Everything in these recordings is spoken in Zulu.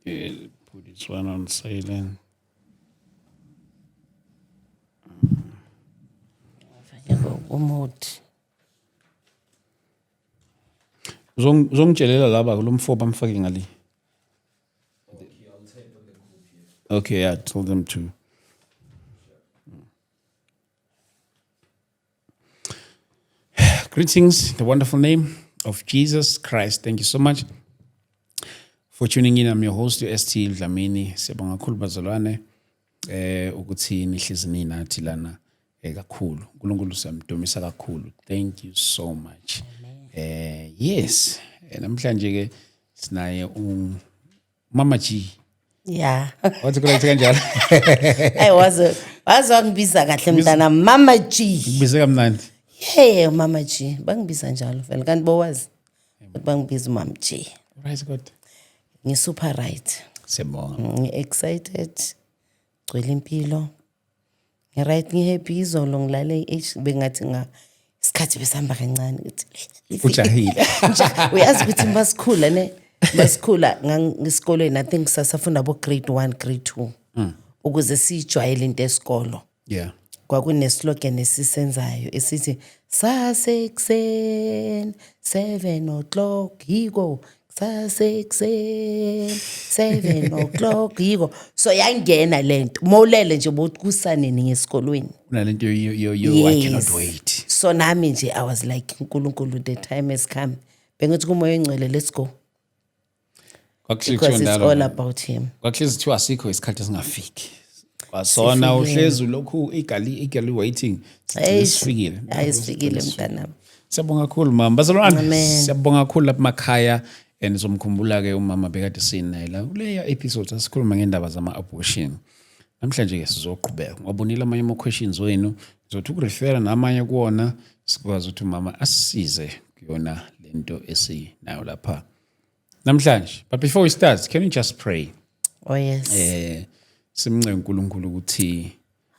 Okay, put this one on silent. Umuthi. Uzongitshelela laba lo mfo bamfake ngale. Okay, yeah, tell them to. Greetings, the wonderful name of Jesus Christ. Thank you so much for tuning in. I'm your host, ST Dlamini. Siyabonga kakhulu bazalwane ukuthi nihlezi ninathi lana kakhulu. uNkulunkulu siyamdumisa kakhulu. Thank you so much. Yes, namhlanje ke sinaye u Mama G. Yeah. Wathi correct kanjalo. Ay waze waze wangibiza kahle mntana Mama G. Kubize kamnandi. Yeah, Mama G. Bangibiza njalo vele kanti bowazi. Ukuthi bangibiza uMama G. Right God. Ngi super right. Siyabonga. Ngi excited. Gcwele impilo. Ngi right, ngi happy. Izolo ngilale h bengathi nga isikhathi besihamba kancane ukuthi Ujahile. Uyazi ukuthi masikhula ne masikhula ngangisikolweni, I think sasafunda bo grade 1, grade 2 ukuze sijwayele into esikolo. Kwakune-slogan esisenzayo esithi sasekuseni 7 o'clock yiko, sasekuseni 7 o'clock yiko. So yangena lento mawulele nje bothi kusanini ngesikolweni. Kunalento yo I cannot wait. So nami nje I was like, uNkulunkulu, the time has come. Bengithi kuMoya oNgcwele, let's go. Kwakuhlezi because kuthiwa it's njalo. All about him. Kwakuhlezi kuthiwa asikho isikhathi esingafiki. Kwasona uhlezi lokhu igali waiting. Sigcine Eish. sifikile. Hayi, sifikile mntanami. Siyabonga kakhulu mama. Bazalwane, Amen. siyabonga kakhulu lapha emakhaya and sizomkhumbula ke umama bekade sinaye la kuleya episode sasikhuluma ngendaba zama abortion. Namhlanje ke sizoqhubeka. Ngwabonile amanye ama questions wenu. Ngizothi ukurefera namanye kuwona sikwazi ukuthi umama asisize kuyona lento esinayo lapha. Namhlanje, but before we start, can we just pray? Oh yes. Simnce uNkulunkulu ukuthi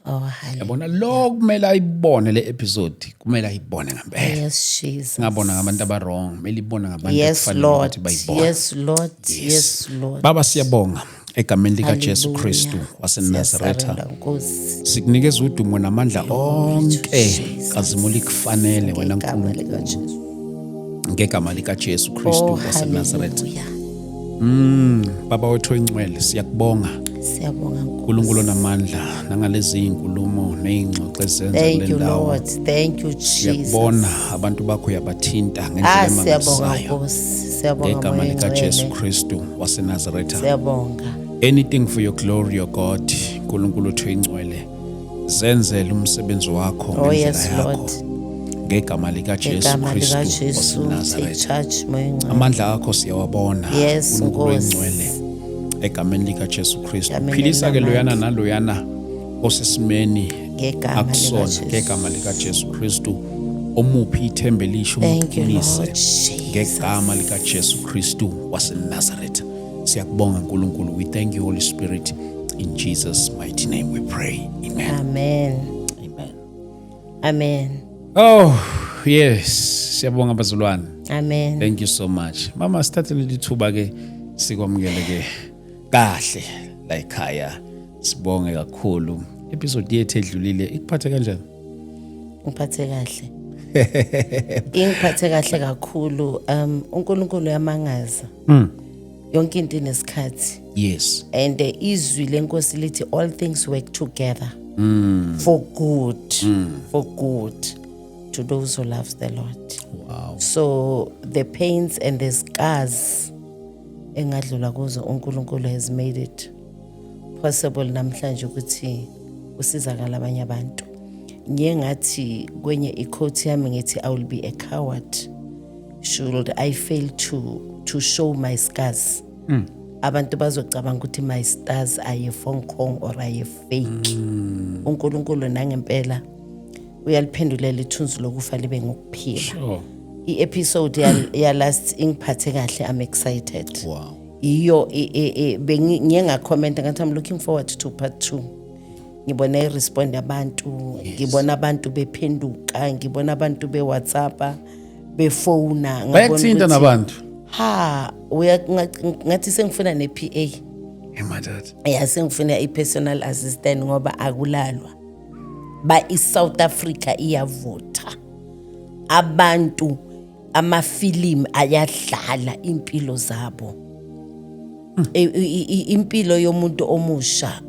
Oh hallelujah. yabona lo kumele ayibone le episode, kumele ayibone ngempela. Yes, Jesus. Ngabona ngabantu aba wrong, kumele ibone ngabantu Yes ekufanele Lord. ukuthi bayibone. Yes Lord. Yes Lord. Baba, siyabonga egameni lika Jesu Hallelujah. Kristu waseNazaretha. Siyasurrender, Nkosi. Sikunikeza udumo namandla onke Jesus. kazimu likufanele wena Ngegama Nkulunkulu. likaJesu. Ngegama lika Jesu Kristu Oh, waseNazaretha. hallelujah. Baba wethu oyingcwele, siyakubonga. Siyabonga Nkosi. uNkulunkulu onamandla nangalezi izinkulumo nezingxoxo ezenza Thank kule you ndawo. Lord. Thank you Jesus. Siyakubona abantu bakho uyabathinta ngendlela Ah, siyabonga emangalisayo. Nkosi. Siyabonga Ngegama Moya lika Jesu Ngcwele. Kristu waseNazaretha. Siyabonga. Anything for your glory, your God. uNkulunkulu wethu oyingcwele, zenzele umsebenzi wakho Oh ngendlela yes yakho. Lord. Ngegama lika Jesu Ngegama Kristu likaJesu, take waseNazaretha. charge Moya Ngcwele. Amandla akho siyawabona. Yes, uNkulunkulu Nkosi. oyingcwele. Egameni lika Jesu Kristu. Egameni Philisa ke elinamandla. loyana naloyana osesimeni Ngegama akusona likaJesu. ngegama lika Jesu Kristu. Omuphi ithemba elisha Thank you umqinise Lord Jesus. ngegama lika Jesu Kristu waseNazaretha. Siyakubonga uNkulunkulu. We thank you Holy Spirit. In Jesus mighty name we pray. Amen. Amen. Amen. Amen. Oh, yes. Siyabonga bazalwane. Amen. Thank you so much. Mama, sithathe leli thuba ke sikwamukele ke kahle la ekhaya. Sibonge kakhulu. Episode yethu edlulile ikuphathe kanjani? Ngiphathe kahle. Ingiphathe kahle kakhulu. UNkulunkulu uyamangaza. Yonke into inesikhathi. And izwi lenkosi lithi all things work together for good. For good to those who love the Lord. Wow. So the pains and the scars engadlula kuzo, uNkulunkulu has made it possible namhlanje ukuthi usizakala abanye abantu. Ngiye ngathi kwenye i-quote yami ngithi I will be a coward should I fail to show my scars. Abantu bazocabanga ukuthi my stars are a phone call or are a fake. uNkulunkulu nangempela uyaliphendulela ithunzi lokufa libe ngokuphila. I-episode ya last ingiphathe kahle. I'm excited. Iyo ngiye ngacomment ngathi I'm looking forward to part 2. Ngibona i-respond abantu, ngibona abantu bephenduka, ngibona abantu be-WhatsApp, befona. Bayakuthinta nabantu. Ha, ngathi sengifuna ne-PA. Hey madoda. Ya, sengifuna i-personal assistant ngoba akulalwa ba i-South Africa iyavota, abantu amafilimu ayadlala impilo zabo. Impilo yomuntu omusha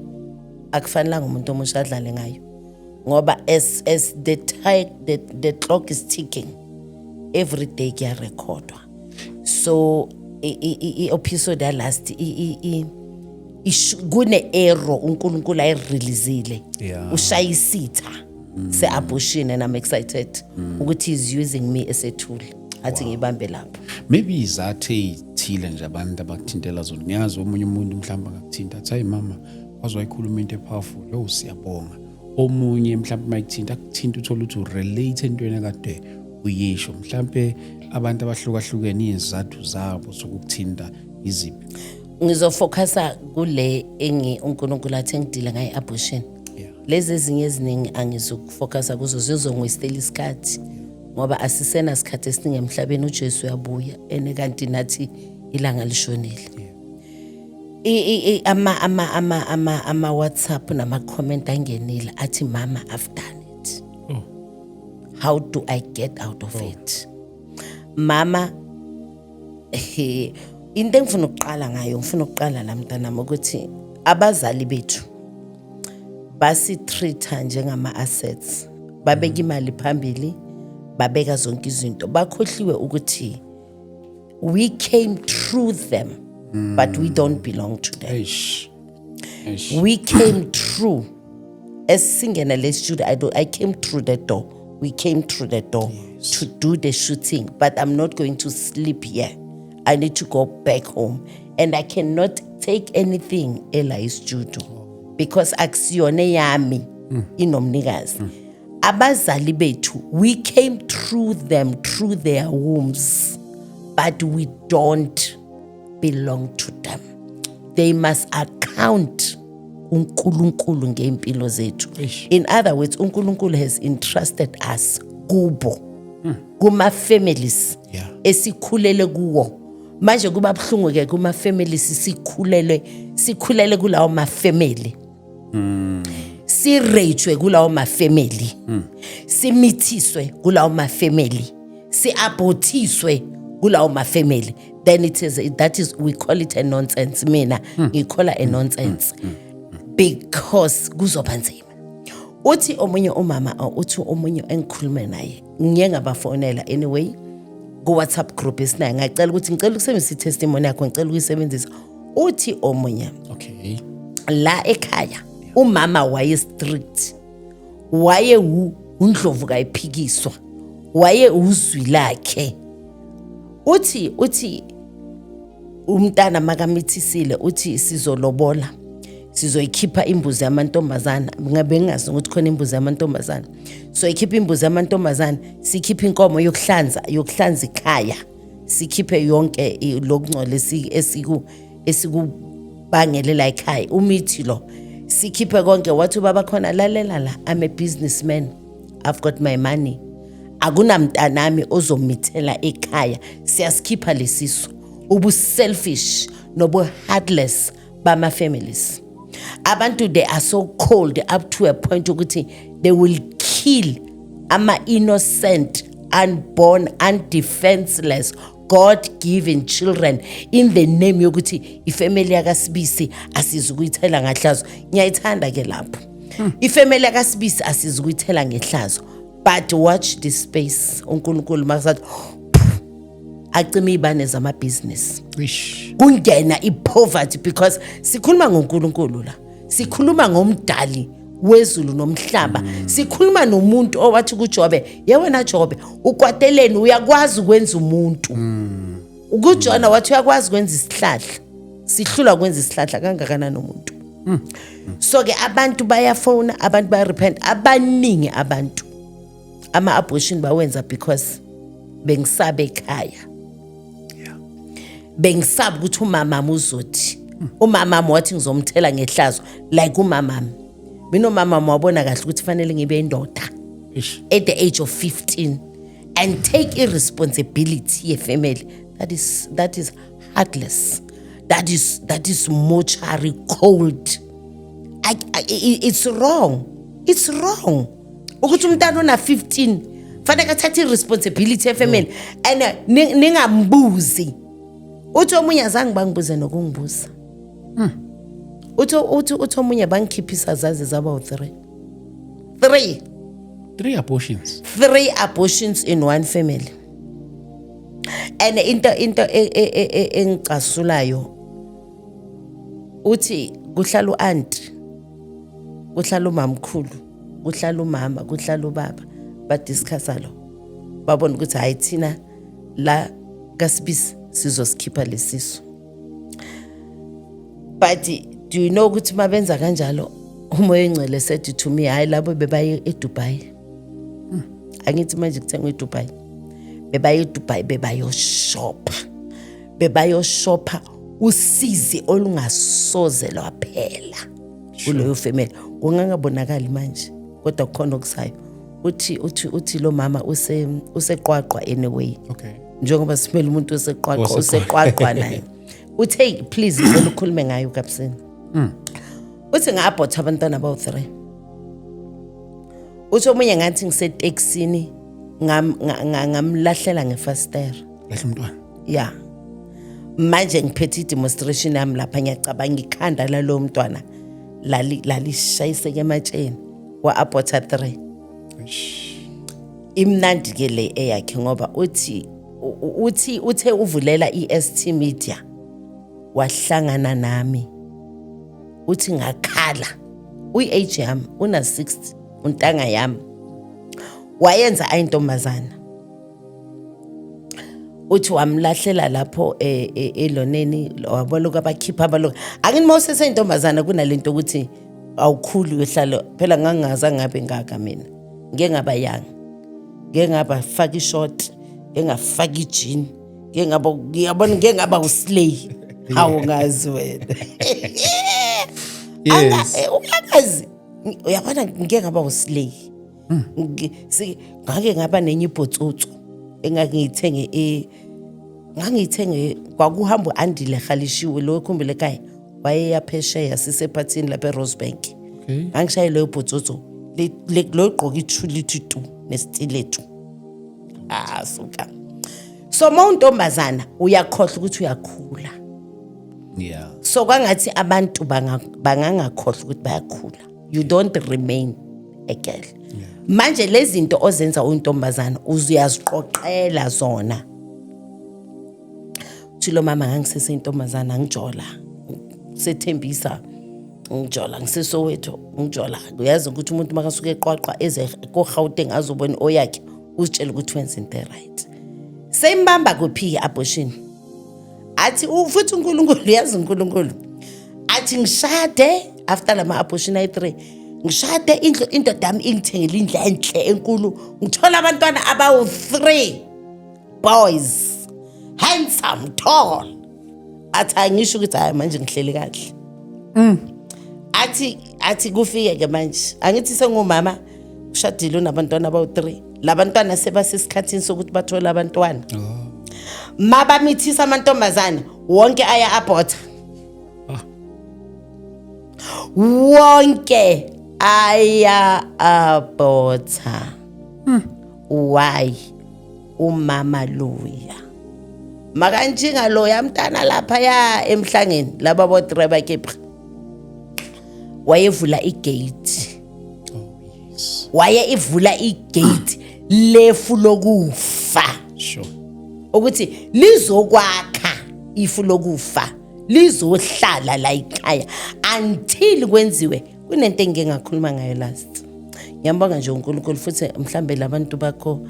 akufanelanga umuntu omusha adlale ngayo ngoba as the time the clock is ticking every day, kuyarekhodwa. So i-episode ya-last kune-arrow uNkulunkulu ayireleasile. Ushaya isitha se-abortion and I'm excited ukuthi he's using me as a tool, athi ngiyibambe lapho. Maybe izathu ey'thile nje abantu abakuthintela zona. Ngiyazi omunye umuntu mhlawumbe angakuthinta athi, "Hayi mama, waze wayikhuluma into epowerful, yo, siyabonga." Omunye mhlawumbe mayikuthinta, akuthinta uthole ukuthi urelate entweni ekade uyisho. Mhlawumbe abantu abahlukahlukene, iy'zathu zabo zokukuthinta iziphi? Ngizofocusa kule engi uNkulunkulu athi engidile ngayo, i-abortion. Lezi ezinye eziningi angizukufocusa kuzo, zizongwastela isikhathi ngoba asisena sikhathi esiningi emhlabeni. UJesu uyabuya ene kanti nathi ilanga lishonile. Ama WhatsApp nama comment angenile athi, "Mama, I've done it. How do I get out of it, mama?" Into engifuna ukuqala ngayo, ngifuna ukuqala la, mntanami, ukuthi abazali bethu basitreat-a njengama-assets, babeka imali phambili, babeka zonke izinto, bakhohliwe ukuthi we came through them but we don't belong to them. Eish. Eish. We came through esingena le studio. I, don't, I came through the door, we came through the door to do the shooting, but I'm not going to sleep here. I need to go back home and I cannot take anything ela istudio because akusiyona yami, inomnikazi. Abazali bethu, we came through them, through their wombs, but we don't belong to them. They must account uNkulunkulu ngempilo zethu. Eish. In other words, uNkulunkulu has entrusted us kubo, kuma families esikhulele kuwo. Manje kuba buhlungu ke kuma families sikhulele kulawo ma family, sirejwe kulawo ma family, simithiswe kulawo ma family, siabortiswe kulawo ma family. Then it is that is, we call it a nonsense. Mina ngicalla a nonsense because kuzoba nzima. Uthi omunye umama, uthi omunye engikhulume naye, ngiye ngabafonela anyway ku-WhatsApp group esinayo, ngacela ukuthi ngicela ukusebenzisa i-testimony yakho, ngicela ukuyisebenzisa. Uthi omunye la ekhaya umama waye strict, waye undlovu kayiphikiswa, waye uzwi lakhe. Uthi umntana makamithisile, uthi sizolobola, sizoyikhipha imbuzi yamantombazana. Ngabe ngingazi ukuthi khona imbuzi yamantombazana. So ikhipha imbuzi yamantombazana, sikhipha inkomo yokuhlanza ikhaya, sikhiphe yonke lokungcola esikubangelela ekhaya, umithi lo, sikhiphe konke. Wathi ubaba khona, "Lalela la, I'm a businessman, I've got my money, akunamntanami ozomithela ekhaya, siyasikhipha lesisu." Ubu-selfish nobu-heartless bama-families, abantu, they are so cold up to a point ukuthi they will kill ama-innocent, unborn, undefenseless, God-given children in the name yokuthi ifamily yakaSibisi asizukuyithela ngahlazo. Ngiyayithanda ke lapho, ifamily yakaSibisi asizukuyithela ngehlazo. But watch this space, uNkulunkulu makusathi acima iy'bane zamabhizinisi, Ish. kungena i-poverty, because sikhuluma ngoNkulunkulu la, sikhuluma ngomdali wezulu nomhlaba, sikhuluma nomuntu owathi kuJobe, "Ye wena Jobe, ukwateleni? Uyakwazi ukwenza umuntu." Ukujona wathi uyakwazi ukwenza isihlahla, sihlulwa kwenza isihlahla, kangakanani umuntu? So ke abantu bayafona, abantu bayarepent. Abaningi abantu ama-abortion bawenza because bengisaba ekhaya, bengisaba ukuthi umamami uzothi, umamami wathi ngizomthela ngehlazo. Like umamami, mina umamami wabona kahle ukuthi fanele ngibe indoda Ish. at the age of 15 and take irresponsibility yefamily. That is heartless. That is mortuary cold. It's wrong, it's wrong ukuthi umntana ona 15 fanele athathe i-responsibility yefamily and ningambuzi. Uthi omunye azange bangibuze nokungibuza. Uthi omunye bangikhiphisa zaze zaba u-3, three. Three abortions. Three abortions in one family. And into engicasulayo, uthi kuhlala u-auntie, kuhlala umamkhulu, kuhlala umama, kuhlala ubaba, badiscussa lo, babona ukuthi hayi, thina la kaSibisi sizosikhipha lesisu. But do you know ukuthi mabenza kanjalo, uMoya oNgcwele said to me, hayi, labo bebaye eDubai. Angithi manje kuthengwa eDubai. Bebaye eDubai, bebayoshopha, bebayoshopha usizi olungasoze lwaphela kuleyo family. Kungangabonakali manje, kodwa kukhona okusayo. Uthi lo mama useQwaqwa anyway. Njengoba simele umuntu oseQwaqwa. OseQwaqwa. Useqwaqwa naye. Uthe please, ngicela ukhulume ngayo kapsini. Uthi nga-aborta abantwana abawu-3. Uthi omunye ngathi ngisetekisini, ngamlahlela ngefasitera. Lahla umntwana. Ya, manje ngiphethe i-demonstration yami lapha, ngiyacabanga ikhanda lalowo mntwana lalishayiseke ematsheni. Wa-aborta 3. Imnandi-ke le eyakhe, ngoba uthi uthi uthe uvulela i-ST Media, wahlangana nami. Uthi ngakhala. Uyi-age yami, una-60, untanga yami, wayenza ayintombazana. Uthi wamlahlela lapho eloneni, wabaloku abakhipha abaloku. Angini uma useseyintombazana kunalento ukuthi awukhuli, uyohlala phela. Ngangingaze ngabe ngaka mina, ngeke ngaba young, ngeke ngaba faka ishort, ngeke ngafaka ijini, ngeke ngaba, ngiyabona, ngeke ngaba uslay. Awungazi wena. Uyakazi, uyabona, ngike ngaba uslay. Ngake ngaba nenye ibhotsotso engake ngiyithenge, ngangiyithenge, kwakuhamba u-Andile Halishiwe lo ekhumbule ekhaya, wayeya phesheya, sisephathini lapha eRosebank. Ngangishaye leyo bhotsotso lo gqoka ithuli tu nesitilethu. Ah, suka. So uma untombazana uyakhohlwa ukuthi uyakhula. So kwangathi abantu bangangakhohlwa ukuthi bayakhula. You don't remain a girl. Manje lezi zinto ozenza uyintombazana uzuyaziqoqela zona. Uthi lo mama, ngangiseseyintombazana, ngijola, sethembisa, ngijola ngiseSoweto, ngijola. Uyazi ukuthi umuntu makasuke eQwaqwa eze ko-Gauteng azobona oyakhe, uzitshela ukuthi wenza into right. Seyimbamba kuphi i-abortion? Athi futhi uNkulunkulu, uyazi uNkulunkulu, athi ngishade after lama abortion ayi-3, ngishade, indlu, indoda yami ingithengele indlu enhle enkulu, ngithola abantwana abawu-3 boys, handsome, tall. Athi angisho ukuthi hayi, manje ngihleli kahle. Athi kufike-ke manje, angithi sengumama ushadile, unabantwana abawu-3, labantwana sebasesikhathini sokuthi bathole abantwana. Mabamithisa amantombazana wonke aya-aborta. Wonke aya-aborta. Why? Umama loya makantshinga loya mntana laphaya emhlangeni, laba bo-three bakepha, wayevula igate. Waye ivula igate lefu lokufa. Ukuthi lizokwakha ifu lokufa, lizohlala la ekhaya until kwenziwe. Kunento engike ngakhuluma ngayo last. Ngiyambonga nje uNkulunkulu. Futhi mhlambe labantu bakho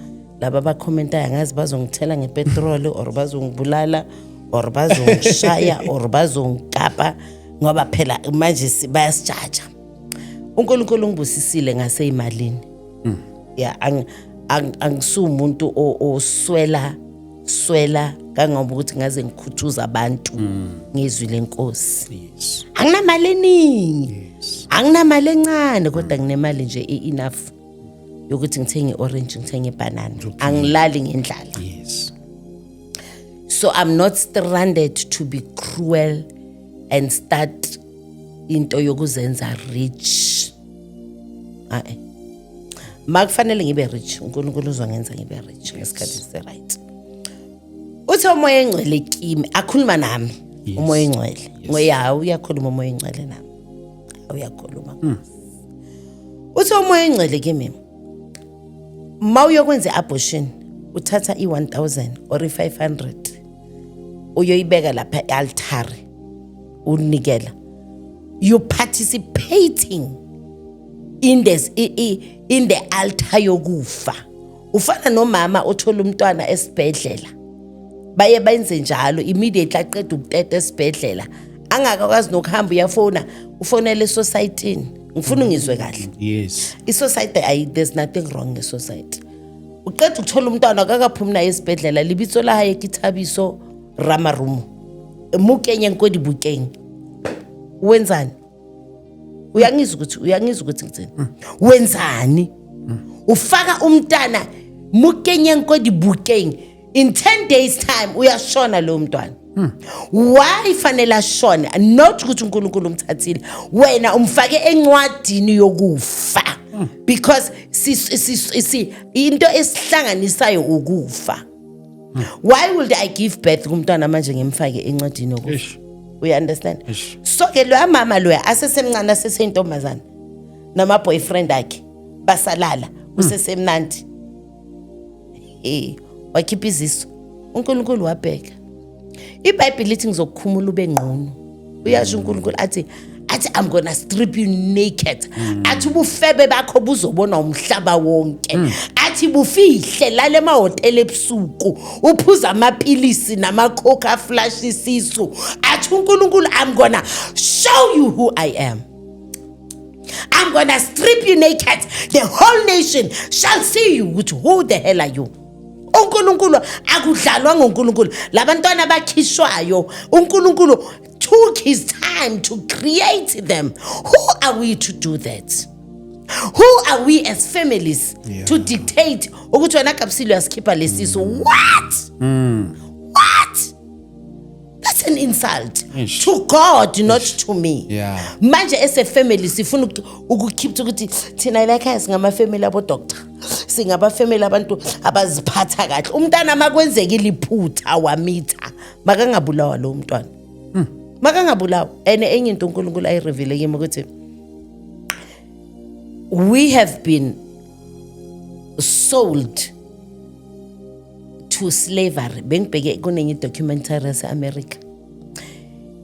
laba bakhomentayo, angazi bazongithela ngepetroli or bazongibulala or bazongishaya or bazongikapa, ngoba phela manje bayasijaja. UNkulunkulu ungibusisile ngaseyimalini. Ya, angisumuntu oswela swela kangoba ukuthi ngaze ngikhuthuza abantu ngezwi lenkosi. Anginamali eningi, anginamali encane, kodwa nginemali nje e-enough yokuthi ngithenge i-orange, ngithenge ibhanana, angilali ngendlala. So I'm not stranded to be cruel and start into yokuzenza rich. Hayi, makufanele ngibe rich, uNkulunkulu uzongenza ngibe rich ngesikhathi esi-right. Uthi uMoya Engcwele kimi, akhuluma nami uMoya Engcwele, ngoya uyakhuluma uMoya Engcwele nami, uyakhuluma. Uthi uMoya Engcwele kimi, ma uyokwenza i-abortion, uthatha i-1000 or i-500, uyoyibeka lapha e-altare, unikela. You participating in the altar yokufa. Ufana nomama othola umntwana esibhedlela, baye benze njalo, immediately aqeda ukuteta esibhedlela, angakakwazi nokuhamba, uyafona, ufonela esosayitini. Ngifuna ungizwe kahle. I-society ayi, there's nothing wrong nge-society. Uqeda ukuthola umntwana, akakaphumi naye esibhedlela, lebitso la hae ke Thabiso Ramarumo, mo kenyeng ko dibukeng. Wenzani? Uyangizwa ukuthi ngithini? Wenzani? Ufaka umntana, mo kenyeng ko dibukeng, in 10 days time uyashona lowo mntwana. Why fanele ashone? Not ukuthi uNkulunkulu umthathile, wena umfake encwadini yokufa, because si into esihlanganisayo ukufa. Why would I give birth kumntwana manje ngimfake encwadini yokufa? Eish. We understand? Eish. So ke loya mama loya asesemncane, aseseyintombazana, nama boyfriend akhe basalala, usesemnandi, wakhipha izisu. uNkulunkulu wabheka. IBhayibheli lithi, "Ngizokukhumula ube ngqono." Uyasho uNkulunkulu, athi, "I'm gonna strip you naked." Athi ubufebe bakho buzobona umhlaba wonke. Athi bufihle lale emahhotela ebusuku, uphuza amapilisi namacoke aflush isisu. Athi uNkulunkulu, "I'm gonna show you who I am. I'm gonna strip you naked. The whole nation shall see you ukuthi who the hell are you." UNkulunkulu, akudlalwa ngoNkulunkulu. Labantwana bakhishwayo, uNkulunkulu took his time to create them. Who are we to do that? Who are we as families to dictate ukuthi wena Gabisile uyasikhipha lesisu? What? What? That's an insult Eish. to God, not to me. Manje as a family sifuna ukukhipha ukuthi thina la ekhaya singama-family abo-doctor, singaba-family abantu abaziphatha kahle. Umntana makwenzekile iphutha wamitha, makangabulawa lowo mntwana, makangabulawa. And enye into uNkulunkulu ayireveale kimi ukuthi we have been sold to slavery. Bengibheke kunenye documentary yase-America,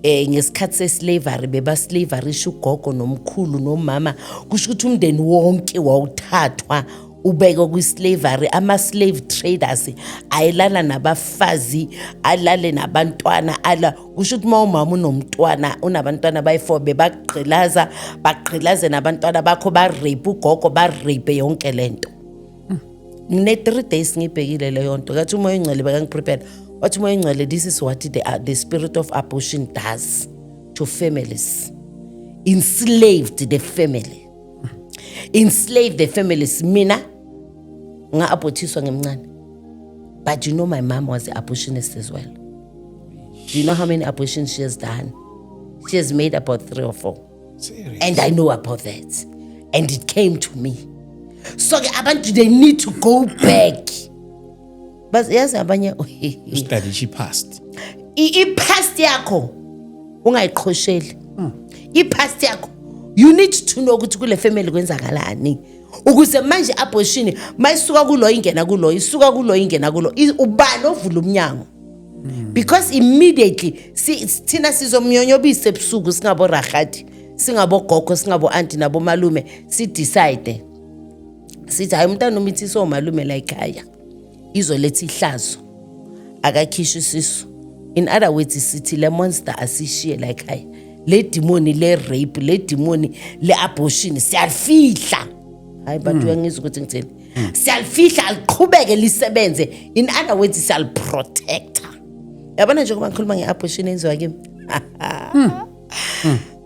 ngesikhathi seslavery, beba slaverisha ugogo nomkhulu nomama. Kusho ukuthi umndeni wonke wawuthathwa ubekwe kwi-slavery. Ama-slave traders ayelala nabafazi, alale nabantwana, ala. Kusho ukuthi uma umama unomntwana, unabantwana bayi-four, bebagqilaza, bagqilaze nabantwana bakho, ba-rape ugogo, ba-rape yonke lento. Ngine 3 days ngibhekile leyo nto. Kathi uMoya Ongcwele bekangiprepare, wathi uMoya Ongcwele, this is what the spirit of abortion does to families. Enslaved the family, enslave the families. Mina nga-abortiswa ngemncane, but you know my mom was an abortionist as well. Do you know how many abortions she has done? She has made about three or four. Serious? And I know about that, and it came to me. So ke abantu, they need to go back. But yazi abanye Study she passed. I-past yakho ungayiqhosheli. I-past yakho, you need to know ukuthi kule family kwenzakalani, ukuze manje abortion mayisuka kulo ingena kulo, isuka kulo ingena kulo, ubani ovula umnyango? Because immediately thina sizomnyonyobisa ebusuku, singabo rahadi, singabogogo, singabo auntie nabomalume, si-decide sithi, "Hayi, umntana umithiso omalume la ekhaya, izoletha ihlazo, akakhishwe isisu." In other words, sithi le monster asishiye la ekhaya, le demoni le rape, le demoni le abortion, siyalifihla. Hayi bantu, uyangizwa ukuthi ngithini? Siyalifihla, aliqhubeke lisebenze. In other words, siyaliprotecta. Yabona, njengoba ngikhuluma nge-abortion enziwa kimi,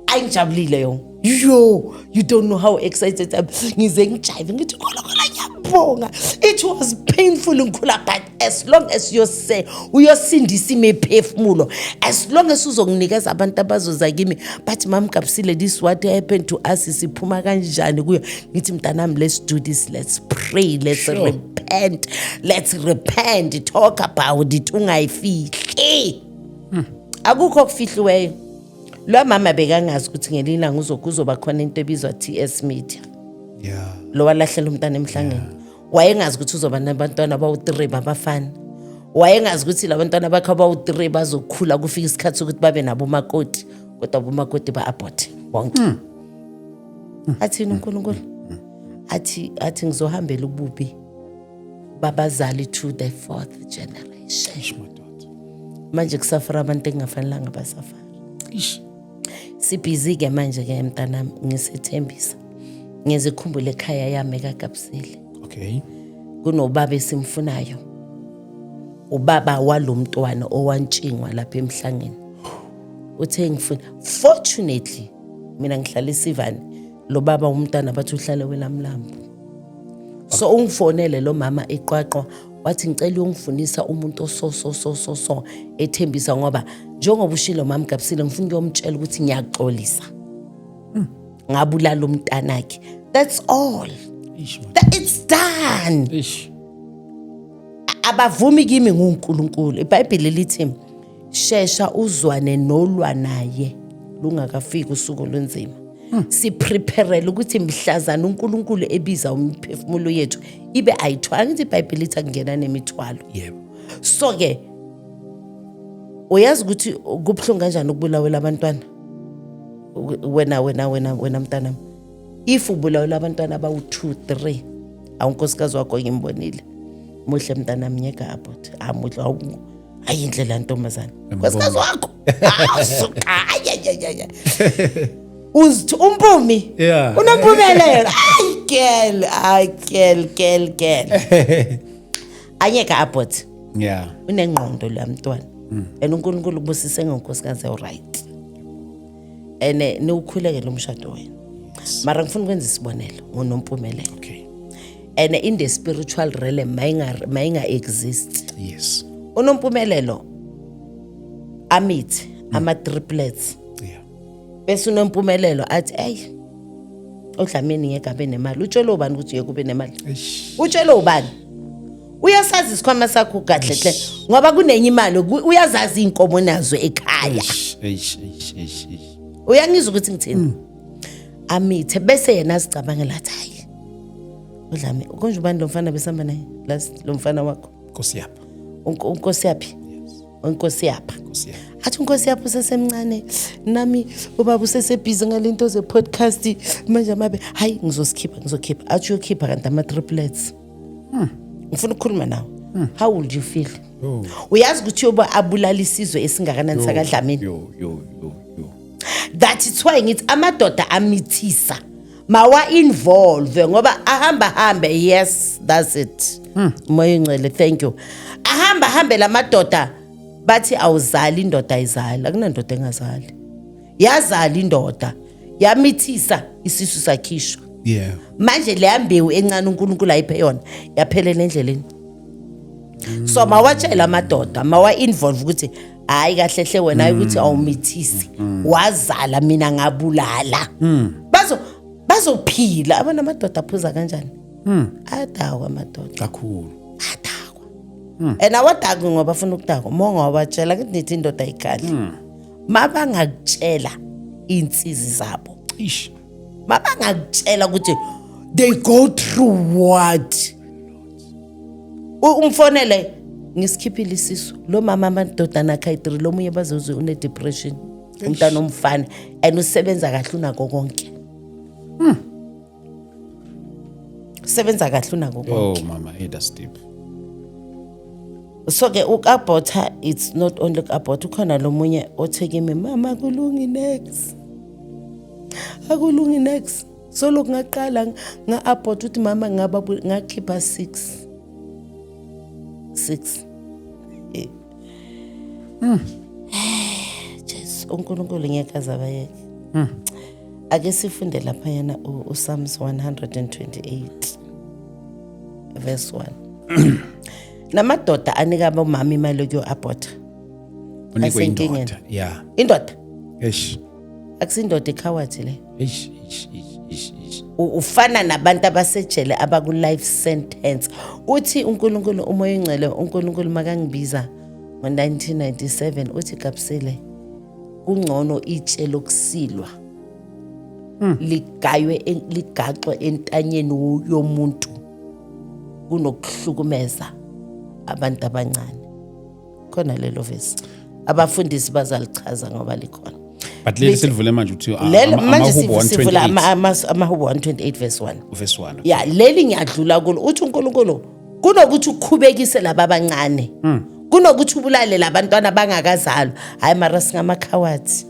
ayingijabulile yo. Yo, you don't know how excited I'm. Ngize ngijive, ngithi, "Nkulunkulu, ngiyabonga." Ngiyabonga. It was painful ngikhula, but as long as uyose uyosindisa imiphefumulo, as long as uzonginikeza abantu abazoza kimi bathi, "Mam Gabisile, this what happened to us, siphuma kanjani kuyo?" Ngithi, "Mntanami, let's do this, let's pray, let's repent, let's repent, talk about it, ungayifihli." Akukho okufihliweyo. Lo mama bekangazi ukuthi ngelinye ilanga kuzoba khona into ebizwa TS Media. Lo walahlela umntana emhlangeni wayengazi ukuthi uzoba nabantwana abawu-3 babafana. Wayengazi ukuthi labantwana bakhe abawu-3 bazokhula, kufika isikhathi sokuthi babe nabo umakoti, kodwa abomakoti ba-abort bonke. Athini uNkulunkulu? Athi ngizohambela ububi babazali to the fourth generation. Ish, madoda. Manje kusafara abantu engingafanelanga basafara. Ish. Sibhizi-ke manje-ke, mntanami. Ngisethembisa ngizikhumbule ekhaya yami ekaGabisile. Kunobaba esimfunayo, ubaba walo mntwana owantshingwa lapha emhlangeni. Uthe ngifuna, fortunately mina ngihlala esivane, lo baba umntwana bathi uhlale welamlambo. So ungifonele lo mama eqwaqwa, wathi, "Ngicela uyongifunisa umuntu oso so so so so ethembisa, ngoba njengoba ushilo mama Gabisile, ngifuna ukuyomtshela ukuthi ngiyaxolisa, ngabulala umntanakhe." That's all. Ish, madoda. That it's done. Ish. Abavumi kimi nguNkulunkulu. IBhayibheli lithi shesha uzwane nolwa naye lungakafiki usuku olunzima. Sipreparele ukuthi mhlazana uNkulunkulu ebiza umphefumulo yethu ibe ayithwala. Ngithi iBhayibheli lithi akungena nemithwalo. So ke uyazi ukuthi kubuhlungu kanjani ukubulawela abantwana. Wena mntanami, if ubulawela abantwana abawu-2 3, awunkosikazi wakho ngimbonile, muhle mntanami, nyeka abot amuhle, awu hayi indlela ntombazana, nkosikazi wakho awusuka, ayayayaya, uzithi uMpumi unompumelelo. Ayi girl, ayi girl, girl, girl, anyeka abot. Unengqondo lo mntwana and uNkulunkulu kubusise ngonkosikazi right and niwukhuleke lo mshado wena. Mara ngifuna ukwenza isibonelo ngoNompumelelo. And in the spiritual realm mayinga exist. UNompumelelo amithi ama triplets. Bese uNompumelelo athi, "Ey, uDlamini ngeke abe nemali." Utshele ubani ukuthi ngeke ube nemali? Eish. Utshele ubani? Uyasazi isikhwama sakho kahle hle, ngoba kunenye imali, uyazazi inkomo nazo ekhaya. Eish, eish, eish, eish, eish. Uyangizwa ukuthi ngithini? Amithe, bese yena azicabangela athi, "Hayi, uDlami konje ubani lo mfana besihamba naye last, lo mfana wakho?" Nkosi yapha. Unkosi yaphi? Unkosi yapha. Nkosi yapha. Athi unkosi yapho usesemncane, nami ubaba usesebhizi ngalento ze-podcast manje, amabe hayi, ngizosikhipha, ngizokhipha. Athi uyokhipha, kanti ama-triplets. Ngifuna ukukhuluma nawe, how would you feel? Yo. Uyazi ukuthi uyoba abulala isizwe esingakanani sakaDlamini? Yo, yo, yo, yo. That is why ngithi amadoda amithisa mawa-involve, ngoba ahamba hambe. Yes, that's it, Moya Ingcwele, thank you. Ahamba hambe la madoda, bathi awuzali, indoda ayizali. Akunandoda engazali. Yazala indoda, yamithisa, isisu sakhishwa. Manje leya mbewu encane uNkulunkulu ayiphe yona yaphelela endleleni. So mawatshela amadoda, mawa-involve ukuthi hayi kahle hle wena, hayi ukuthi awumithisi, wazala, mina ngabulala. Bazophila abona amadoda aphuza kanjani? Adakwa amadoda. Kakhulu. Adakwa and awadakwi ngoba afuna ukudakwa. Uma ungawabatshela kuthi nithi indoda ayikhali, mabangakutshela iy'nsizi zabo, Ish. mabangakutshela ukuthi they go through what. Umfonele, "Ngisikhiphile isisu." Lo mama amadodana akhe ayi-3, lo munye bazoze une-depression, umntwana omfana, and usebenza kahle, unako konke, usebenza kahle, unako konke. Oh mama, hey, that's deep. So ke uku-aborta, it's not only uku-aborta. Ukhona lo munye othe kimi, "Mama, akulungi nex, akulungi nex." So lokhu ngaqala nga-abort, uthi, "Mama, ngaba ngakhipha six six." Jesu, uNkulunkulu ngeke aze abayeke. Ake sifunde laphayana uPsalms 128. verse 1. Namadoda anika abomama imali yokuyo-abhotha. Unikwe Asenkingeni. indoda. Yeah. Indoda. Eish. Akusindoda, i-coward le. Eish, eish, eish, eish, eish. Ufana nabantu abasejele abaku-life sentence. Uthi uNkulunkulu, uMoya oNgcwele, uNkulunkulu makangibiza ngo-1997, uthi, "Gabsile, kungcono itshe lokusilwa ligaywe ligaxwe entanyeni yomuntu kunokuhlukumeza abantu abancane." Khona lelo vesi, abafundisi bazalichaza ngoba likhona. But leli selivule manje uthi Lelo manje amahubo sivula 128 amahubo 128 verse 1. Verse 1. Ya, leli ngiyadlula kulo. Uthi uNkulunkulu, kunokuthi ukhubekise laba abancane, kunokuthi ubulale labantwana bangakazalwa. Hayi mara singama-cowards,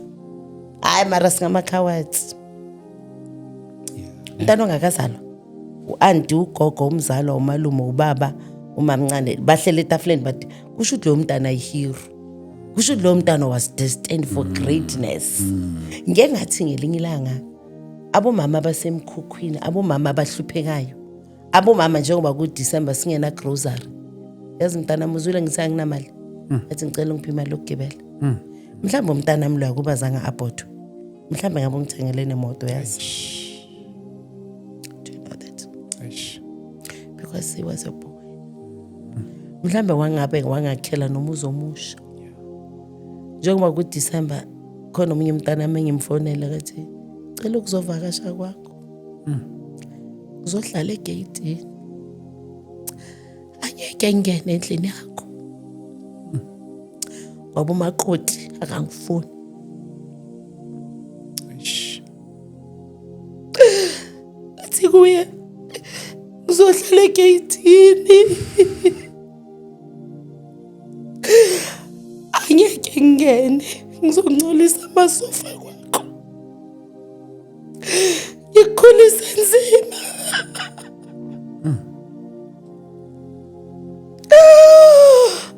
hayi mara singama-cowards. Umntwana ongakazalwa, u-anti, ugogo, umzalwa, umalume, ubaba, umamncane bahlele etafuleni, but kusho ukuthi loyo mntana yi-hero, kusho ukuthi loyo mntana was destined for greatness. Ngeke ngathi ngelinye ilanga abomama abasemkhukhwini, abomama abahluphekayo, abomama, njengoba kuDisemba singena grocery, yazi mntanami, uzwile ngithi anginamali, athi ngicela ungiphe imali yokugibela. Mhlawumbe umntanami loyo kuba zange abhodwe, mhlawumbe ngabe ungithengele nemoto, yazi. Do you know that? Eish. Because he was a boy, mhlawumbe wangabe wangakhela nomuzi omusha. Njengoba kuDisemba khona omunye umntanami engimfonele, kathi cela ukuzovakasha kwakho, uzohlala egeyidini, angeke ngingene endlini yakho ngoba umakoti akangifuni. Eish. Athi kuye, uzohlala egeyidini, angeke ngingene, ngizongcolisa amasofa kwakho, ngikukhulise nzima.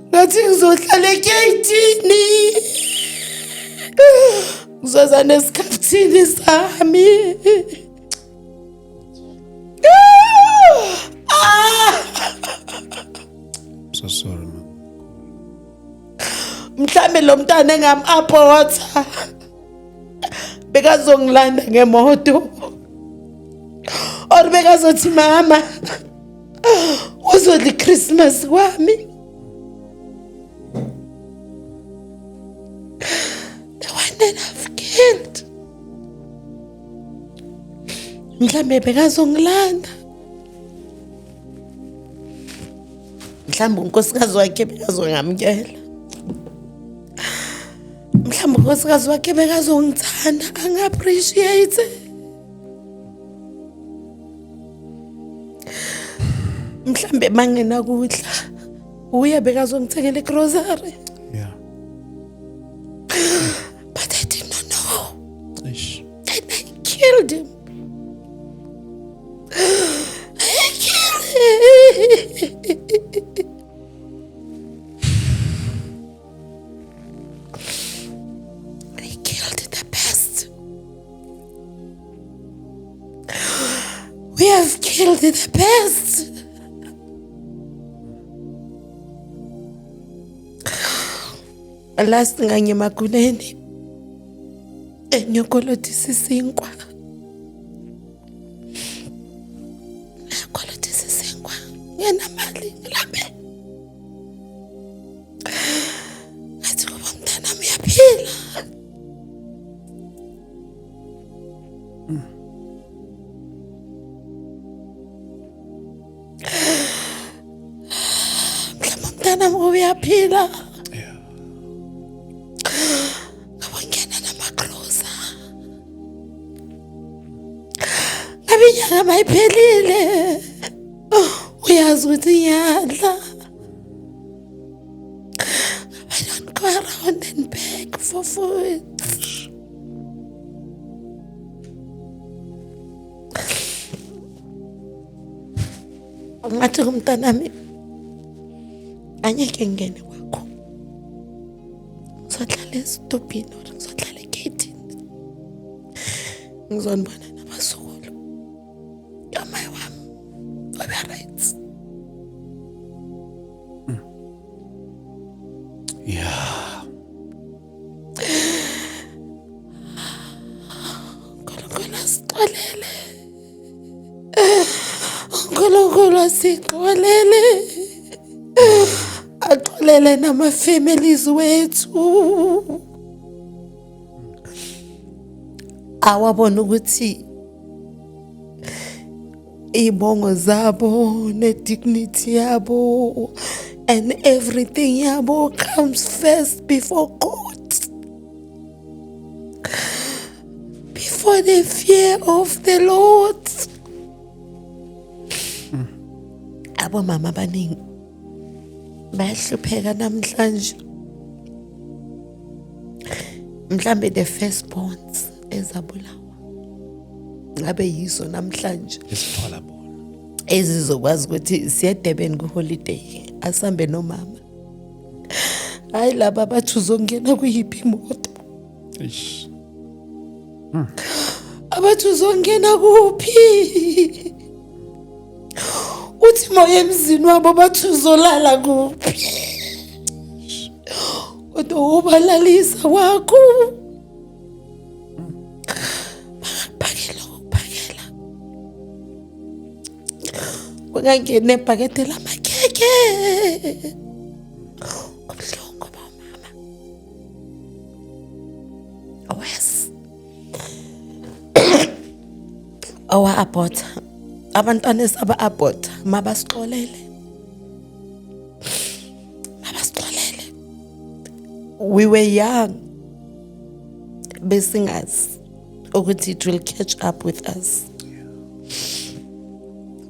Ngathi ngizohlala egeyidini, ngizoza nesikhaftini sami. I'm so sorry, mama. Mhlambe lo mntana engam-abhotha bekazongilanda ngemoto, or bekazothi, "Mama, uzodla iChristmas kwami." The one that I've killed, mhlambe bekazongilanda, mhlawumbe unkosikazi wakhe bekazongamukela, mhlawumbe unkosikazi wakhe bekazongithanda, angi-appreciate. Mhlambe manginakudla, uye bekazongithengela igrocery. But I did not know. Eish. And I killed him. I killed him. I killed the best. We have killed the best. Last ngangemaguneni enyokolotisa isinkwa, ngiyakolotisa isinkwa, ngenamali, ngilambe. Ngathi kuba mntanami uyaphila. Mhlawumbe mntanami uyaphila. Ngabongena namagrosa, ngabe inyanga mayiphelile, uyazi ukuthi ngiyadla. I don't go around and beg for food. Ngathi kumntanami, angeke ngingene kwakho, ngizohlala esitobhini or ngizohlala egeyidini, ngizonibona nabazukulu. Yamaye wami ube right. Yeah. uNkulunkulu asixolele, uNkulunkulu asixolele, axolele nama-families wethu awabona ukuthi iy'bongo zabo ne-dignity yabo and everything yabo comes first before God, before the fear of the Lord. Abomama abaningi bayahlupheka namhlanje, mhlambe the firstborns ezabulawa ngabe yizo namhlanje Esithola bona. Ezizokwazi ukuthi siye eDurban ku-holiday, asambe nomama, hayi laba bathi uzongena kuyiphi imoto, Eish. Abathi uzongena kuphi, uthi moya emzini wabo bathi uzolala kuphi, kodwa ubalalisa kwakho bangakuphakela ukuphakela ungangeni ebhakede lamakhekhe. Kubuhlungu ba umama wes owa-abhotha abantwana esaba-abhotha, mabasixolele, mabasixolele. We were young, besingazi ukuthi it will catch up with us,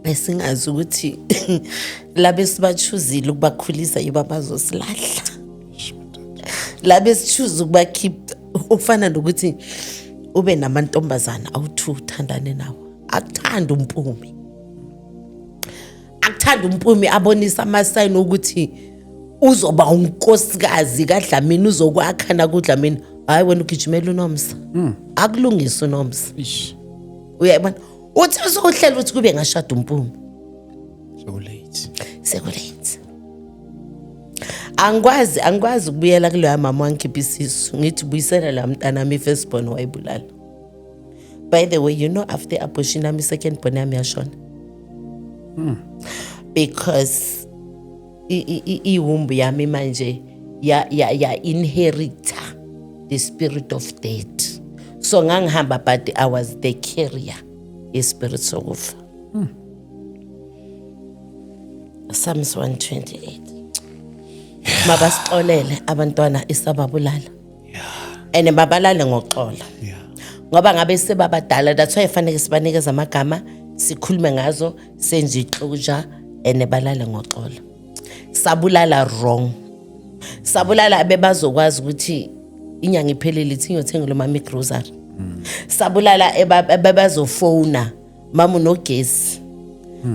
besingazi ukuthi labe siba-choosile ukubakhulisa yibo abazosilahla, labe si-choose ukuba-keep. Ukufana nokuthi ube namantombazana awu-two, uthandane nawo, akuthanda umpumi, akuthanda umpumi, abonisa amasayini ukuthi uzoba unkosikazi kaDlamini, uzokwakha nakuDlamini. Hayi, wena ugijimela uNomsa, akulungisa uNomsa. Eish. Uyayibona, uthi usohlela ukuthi kube ngashada umpumi. So late. Seku-late. Angikwazi ukubuyela kuloya mama wangikhipha isisu, ngithi buyisela la mntanami i-firstborn wayibulala. By the way, after abortion yami, i-second born yami yashona because i-womb yami manje ya inherita the spirit of death. So ngangihamba, but I was the carrier ye-spirit sokufa. Psalms 128. Mabasixolele abantwana esababulala and mabalale ngoxolo ngoba ngabe sebabadala. That's why fanele sibanikeze amagama, sikhulume ngazo, senze i-closure and balale ngoxolo. Sabulala wrong, sabulala bebazokwazi ukuthi inyanga iphelile, ithi ngiyothenga lo mama igrocery. Sabulala bebazofona, mama unogesi,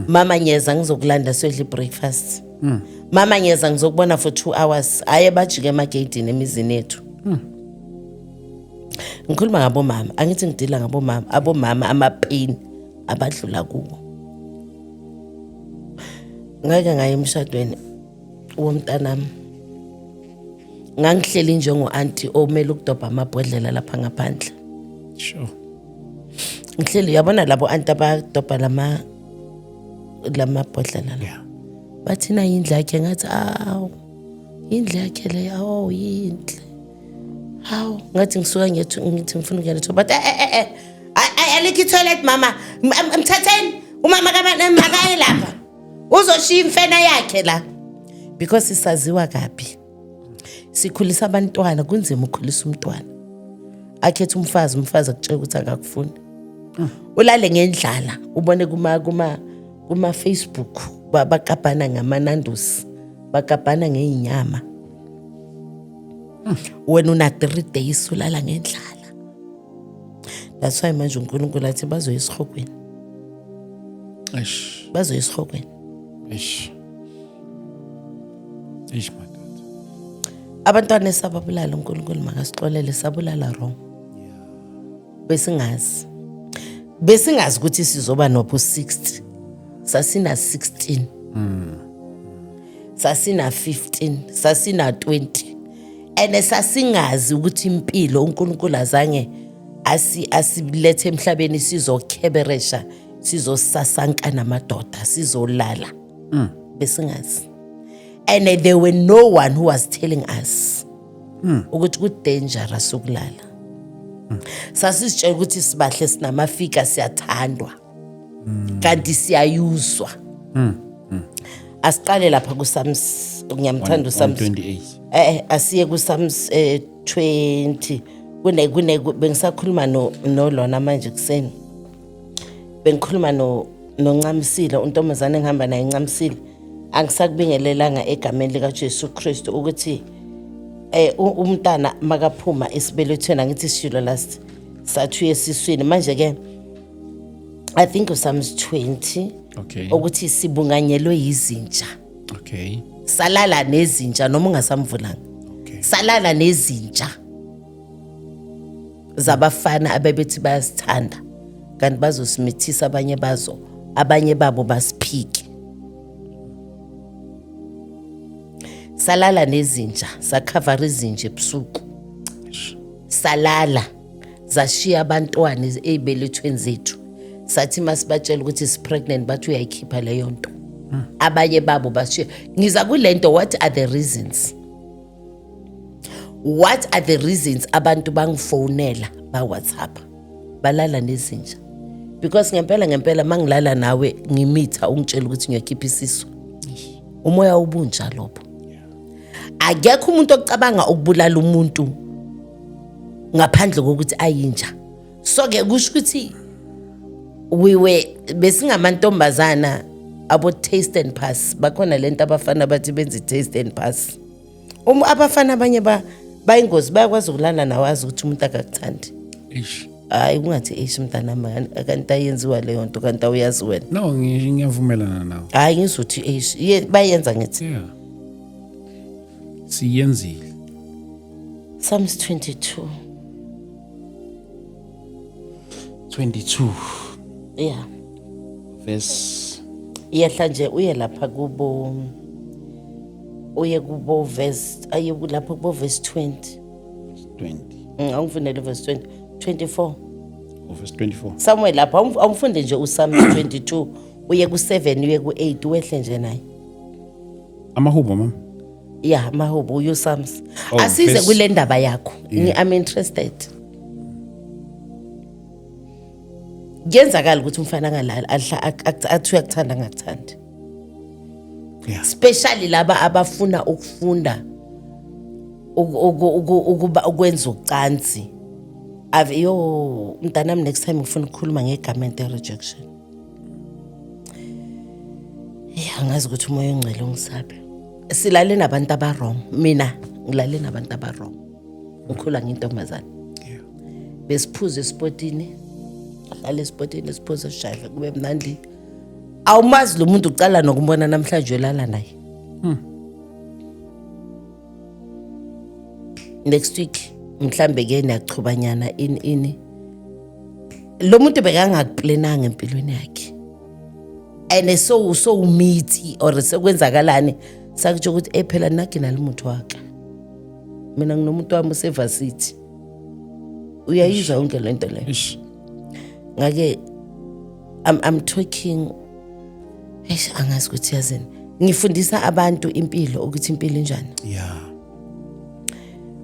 mama ngiyeza ngizokulanda siyodla i-breakfast, mama ngiyeza ngizokubona for 2 hours. Hhayi, bajike emageyidini emizini yethu. Ngikhuluma ngabomama, angithi ngidila ngabomama, abomama ama-pain abadlula kuwo. Ngake ngaye emshadweni womntanami, ngangihleli njengo-anti omele ukudobha amabhodlela lapha ngaphandle. Ngihleli, uyabona labo anti abadobha lamabhodlela la, bathi na yindlu yakhe. Ngathi, awu, indlu yakhe le, awu, yinhle, hawu. Ngathi ngisuka ngithi ngithi ngifuna ukungena, but eh eh eh, ay, alikho i-toilet mama. Mthatheni umama makaye lapha, uzoshiya imfena yakhe la, because isaziwa kabi. Sikhulisa abantwana, kunzima ukukhulisa umntwana akhethe umfazi, umfazi akutshela ukuthi akakufuni, ulale ngendlala, ubone kuma Facebook bakabhana ngamanandusi, bakabhana ngey'nyama, wena una 3 days ulala ngendlala. That's why manje uNkulunkulu athi bazoya esihogweni. Eish. Bazoya esihogweni. Eish. Eish, madoda. Abantwana esababulala, uNkulunkulu makasixolele, sabulala wrong. Besingazi ukuthi sizoba nobo 60, sasina 16, sasina 15, sasina 20. And sasingazi ukuthi impilo uNkulunkulu azange asilethe emhlabeni sizokheberesha, sizosasanka namadoda, sizolala. Besingazi. And there were no one who was telling us ukuthi ku-dangerous ukulala. Sasizitshela ukuthi sibahle, sinamafika, siyathandwa, kanti siyayuzwa. Asiqale lapha ku-Psalms, ngiyamthanda uPsalms. 128. Asiye ku-Psalms 20. Kune bengisakhuluma no nolona manje kuseni. Bengikhuluma no noNcamisile, untombazane engihamba naye, Ncamisile. Angisakubingelelanga egameni lika Jesu Kristu ukuthi umntana makaphuma esibelethweni, angithi sishilo last sathi uyesiswini. Manje ke I think uPsalms 20 ukuthi sibunganyelwe yizinja. Salala nezinja noma ungasamvulanga. Salala nezinja zabafana abebethi bayasithanda, kanti bazosimithisa abanye bazo, abanye babo basiphike. Salala nezinja, sakhavara izinja ebusuku, salala, zashiya abantwana ey'belethweni zethu. Sathi masibatshela ukuthi si-pregnant, bathi uyayikhipha leyo nto. Abanye babo bashiya. Ngiza kule nto, what are the reasons? What are the reasons abantu bangifonela, ba-WhatsApp, balala nezinja? Because ngempela ngempela, mangilala nawe ngimitha, ungitshela ukuthi ngiyokhipha isisu, umoya ubunja lobo. Akekho umuntu ocabanga ukubulala umuntu ngaphandle kokuthi ayinja. So ke kusho ukuthi we were besingamantombazana abo taste and pass. Bakhona lento abafana bathi benza taste and pass. Uma abafana abanye ba bayingozi, bayakwazi ukulala nawe azi ukuthi umuntu akakuthandi. Eish. Hayi, ungathi eish, mntanami, kanti ayenziwa leyo nto, kanti awuyazi wena. No, ngiyavumelana nawe. Hayi, ngizothi eish. Bayenza ngithi. Yeah, siyenzile. Psalms 22. 22. Yeah. Verse? Yehla nje uye lapha kubo, uye kubo verse, aye lapho kubo verse 20. 20. Awungifundele verse 20, 24. Oh, verse 24. Somewhere lapho. Awufunde nje uPsalms 22, uye ku-7, uye ku-8, wehle nje naye. Amahubo, mama? Ya, amahubo, uye uPsalms. Oh, asize kule ndaba yakho. I'm interested. Kuyenzakala ukuthi umfana angalali, athi uyakuthanda, angakuthandi, especially laba abafuna ukufunda ukuba ukwenza ucansi. Ave yo, mntanami, next time ngifuna ukukhuluma ngegarment rejection. Ya, angazi ukuthi umoya ongcwele ungisabe. Silale nabantu aba-wrong. Mina ngilale nabantu aba-wrong ngikhula ngintombazane. Besiphuza esipotini, hlala esipotini, siphuze, sishaye, kube mnandi. Awumazi lo muntu, ucala nokumbona namhlanje, uyolala naye next week mhlambe. Ke niyachubanyana, ini ini. Lo muntu bekangakuplananga empilweni yakhe, and so sowumithi or sekwenzakalani, sakutsho ukuthi phela nake nalo muntu waka, mina nginomuntu wami usevasithi. Uyayizwa yonke lento leyo? Eish. Ngake I'm talking, eish, angazi ukuthi yazini, ngifundisa abantu impilo, ukuthi impilo injani.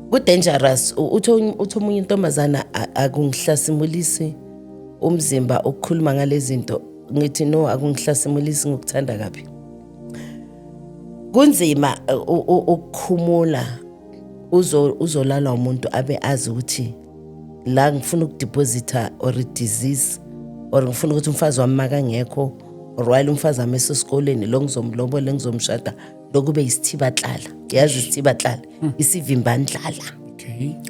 Ku-dangerous. Uthi omunye intombazana, "Akungihlasimulisi umzimba ukukhuluma ngalezi zinto." Ngithi, "No, akungihlasimulisi, ngokuthanda kabi." Kunzima ukukhumula, uzolalwa umuntu abe azi ukuthi la ngifuna ukudeposita or disease, or ngifuna ukuthi umfazi wami makangekho, or while umfazi wami esesikoleni, lo ngizomlobola, ngizomshada, lokube isithibatlala. Yazi isithibatlala, isivimbandlala.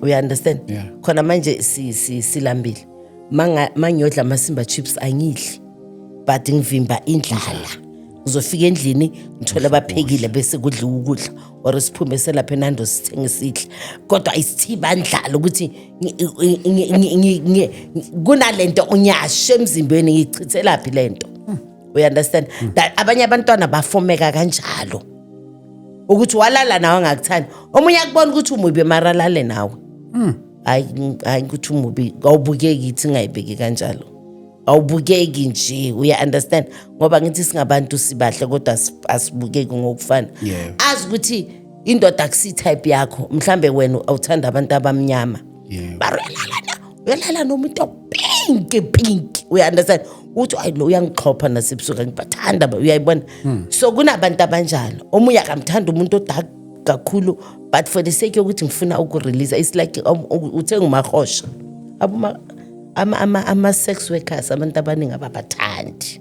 We understand? Yeah. Khona manje si silambile, mangiyodla amasimba chips, angidli, but ngivimba indlala. Ngizofika endlini ngithole abaphekile, bese kudliwa ukudla, or siphume selapha eNando sithenge sidle, kodwa isithiba ndlala ukuthi kunalento unyashe emzimbeni, ngiyichithelaphi lento? We understand that abanye abantwana bafomeka kanjalo. Ukuthi walala nawe angakuthandi. Omunye akubona ukuthi umubi mara alale nawe. Hayi, hayi, ukuthi umubi awubukeki, ithi ngayibeki kanjalo. Awubukeki nje, uya understand, ngoba ngithi singabantu sibahle kodwa asibukeki ngokufana. Azi ukuthi indoda akusi type yakho, mhlambe wena awuthanda abantu abamnyama. Baruyalala na uyalala nomuntu opink pink, uya understand, uthi ayi, lo uyangixhopha nasebusuku, ngibathanda uyayibona. So kunabantu abanjalo, omunye akamthanda umuntu odark kakhulu, but for the sake yokuthi ngifuna ukurelease, it's like uthenga umahosha abuma ama sex workers, abantu abaningi ababathandi,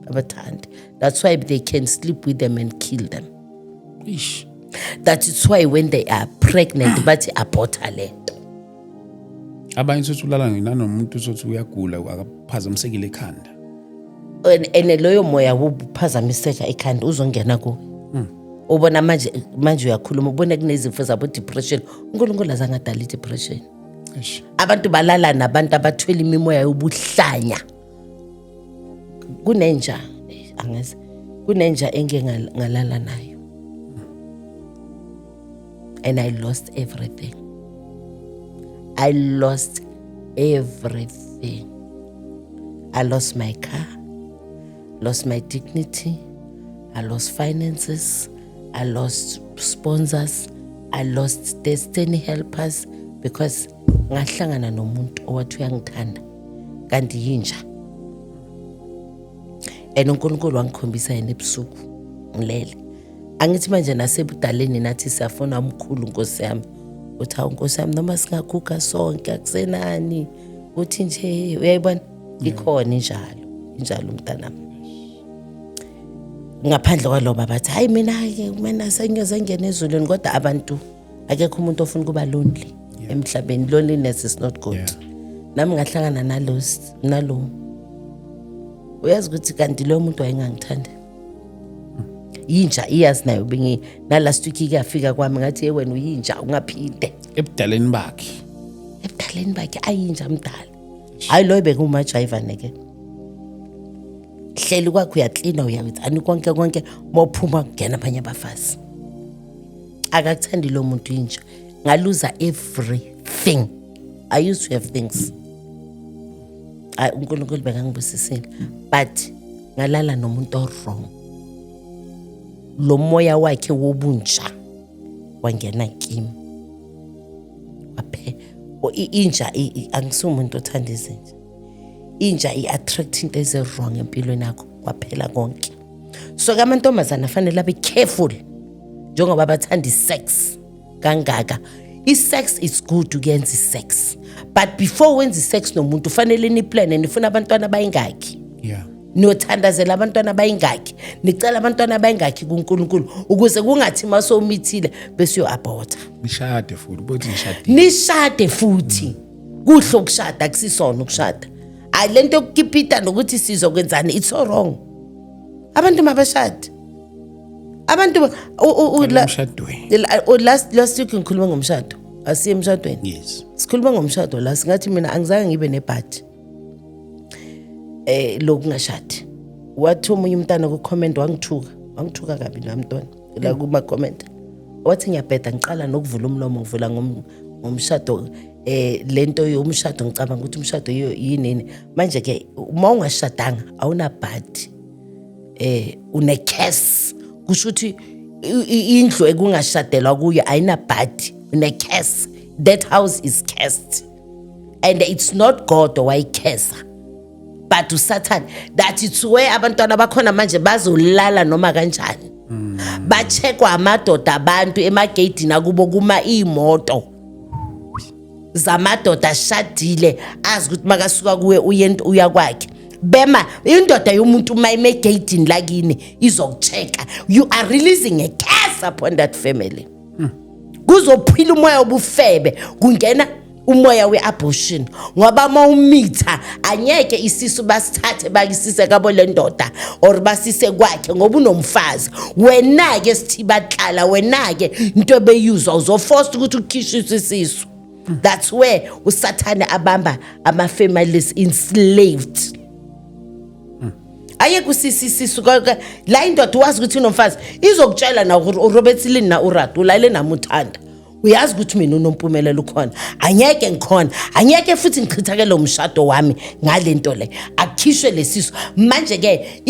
abathandi. That's why they can sleep with them and kill them. Ish. That is why when they are pregnant bathi aborta lento. Abanye sothi ulala nanomuntu, sothi uyagula, akaphazamisekile ekhanda. And loyo moya wokuphazamiseka ekhanda uzongena kuwe. Ubona manje, manje uyakhuluma, ubona kunezifo zabo depression. UNkulunkulu azange adala i-depression. Eish. Abantu balala nabantu abathwele imimoya yobuhlanya. Kunenja, angazi, kunenja engike ngalala nayo and I lost everything. I lost everything. I lost my car, lost my dignity, I lost finances, I lost sponsors, I lost destiny helpers, because ngahlangana nomuntu owathi uyangithanda kanti yinja. And uNkulunkulu wangikhombisa yena ebusuku ngilele. Angithi manje nasebudaleni nathi siyafuna umkhulu, Nkosi yami. Uthi awu Nkosi yami, noma singaguga sonke akusenani. Uthi nje uyayibona ikhona injalo, injalo umntanami. Ngaphandle kwaloba bathi hayi, mina ke mina sengiyoze ngene ezulwini, kodwa abantu akekho umuntu ofuna ukuba lonely emhlabeni. Loneliness is not good. Nami ngahlangana nalo nalo, uyazi ukuthi kanti loyo muntu wayengangithandi, yinja, iyazi nayo. Bengi na last week ikuyafika kwami, ngathi ye wena uyinja, ungaphinde. Ebudaleni bakhe. Ebudaleni bakhe ayinja mdala. Hayi, loyo bekungumajayivane ke, hleli kwakho, uyaklina, uyawenzani konke konke, mawuphuma kungena abanye abafazi. Akakuthandi lo muntu, inja. Ngaluza everything. I used to have things. Hayi, uNkulunkulu bekangibusisile, but ngalala nomuntu o-wrong. Lo moya wakhe wobunja wangena kimi. Waphe inja, angisumuntu othanda izinja. Inja i-attract into eze-wrong empilweni yakho, kwaphela konke. So ke amantombazane afanele abe careful njengoba bathanda i-sex kangaka. I-sex is good, ukuyenza i-sex, but before wenza i-sex nomuntu ufanele niplane, nifuna abantwana bayingakhi. Niyothandazela abantwana bayingakhi, nicela abantwana bayingakhi kuNkulunkulu, ukuze kungathi masowumithile bese uyo-aborta. Nishade futhi, ubothi nishadile. Nishade futhi. Kuhle ukushada, akusisona ukushada. Hayi, lento yokukipita nokuthi sizokwenzani, it's so wrong. Abantu mabashade, abantu Emshadweni. Last week ngikhuluma ngomshado, asiye emshadweni. Sikhuluma ngomshado la, singathi mina angizange ngibe nebhadi lokungashadi. Wathi omunye umntana ku-comment, wangithuka, wangithuka kabi la mntwana la kuma-comment, wathi ngiyabheda, ngiqala nokuvula umlomo, ngivula ngomshado, lento yomshado, ngicabanga ukuthi umshado yinini. Manje ke uma ungashadanga awunabhadi, une-curse. Kusho ukuthi indlu ekungashadelwa kuyo ayinabhadi, une-curse. That house is cursed, and it's not God owayikhesa but uSathane. That it's where abantwana bakhona manje bazolala noma kanjani, ba-checkwa amadoda abantu emageyidini akubo, kuma iy'moto zamadoda ashadile, azi ukuthi makasuka kuwe uye uya kwakhe. Bema indoda yomuntu uma ime egeyidini lakini izokuchecka. You are releasing a curse upon that family. Kuzophila umoya wobufebe, kungena umoya we-abortion, ngoba uma umitha angeke isisu basithathe bakisise kabo le ndoda or basise kwakhe, ngoba unomfazi. Wena-ke sithi batlala wena-ke into ebeyuzwa, uzoforce ukuthi ukukhishiswe isisu. That's where uSathane abamba ama-families enslaved. Ayekho usisisisu la indoda wazi ukuthi inomfazi izokutshela na uRobert Lin na uRat ulayile nami uthanda. Uyazi ukuthi mina uNompumelelo ukhona, angeke ngikhona, angeke futhi ngichithakele umshado wami ngalento le. Akukhishwe lesisu manje ke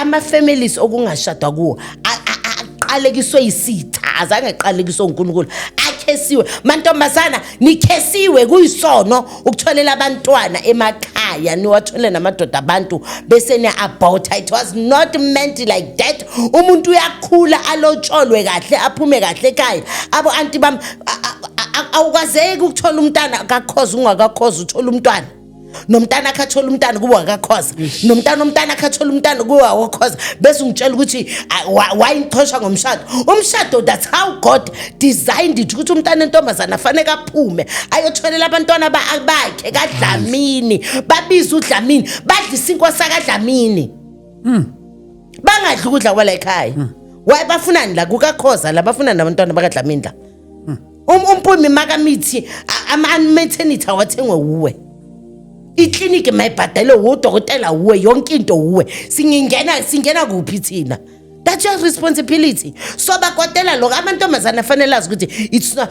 ama families okungashadwa kuwo aqalekiswe isitha, azange aqalekiswe uNkulunkulu, akhesiwe. Mantombazana, nikhesiwe, kuyisono ukutholela abantwana emakhaya, niwathole namadoda abantu bese niya-aborta. It was not meant like that. Umuntu uyakhula alotsholwe kahle, aphume kahle ekhaya. Abo anti bami, awukwazeki ukuthola umntana kakhoza ungakakhoza, uthola umntwana nomntana akhe athola umntana kuba wakakhoza, nomntana umntana akhe athola umntana kuba wakakhoza, bese ungitshela ukuthi why ngichosha ngomshado. Umshado, that's how God designed it, ukuthi umntana entombazana afanele aphume ayotholela abantwana bakhe kaDlamini, babize uDlamini, badle isinkwa sakaDlamini, bangadli ukudla kwala ekhaya. Why bafunani la kukakhoza la, bafuna nabantwana bakaDlamini la? Umpumi makamithi, ama-maternity awathengwe wuwe, ikliniki mayibhadale udokotela wuwe, yonke into wuwe. Singingena, singena kuphi thina? That's your responsibility. So bakwatela lokho amantombazane afanele azi ukuthi it's not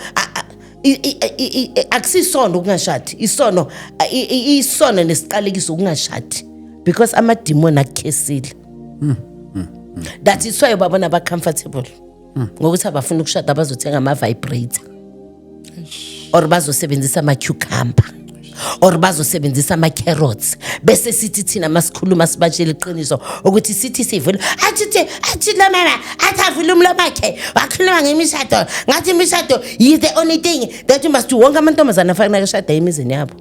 akusisono ukungashadi. Isono isono nesiqalekiso ukungashadi because amadimoni akukhesile. That is why babona ba-comfortable ngokuthi abafuna ukushada, bazothenga ama-vibrator or bazosebenzisa ama-cucumber or bazosebenzisa ama-carrots, bese sithi thina masikhuluma sibatshela iqiniso ukuthi sithi sivule, athi athi lo mama athi avule umlomo wakhe wakhuluma ngemishado, ngathi imishado is the only thing that you must do. Wonke amantombazane afanele ashade emizini yabo.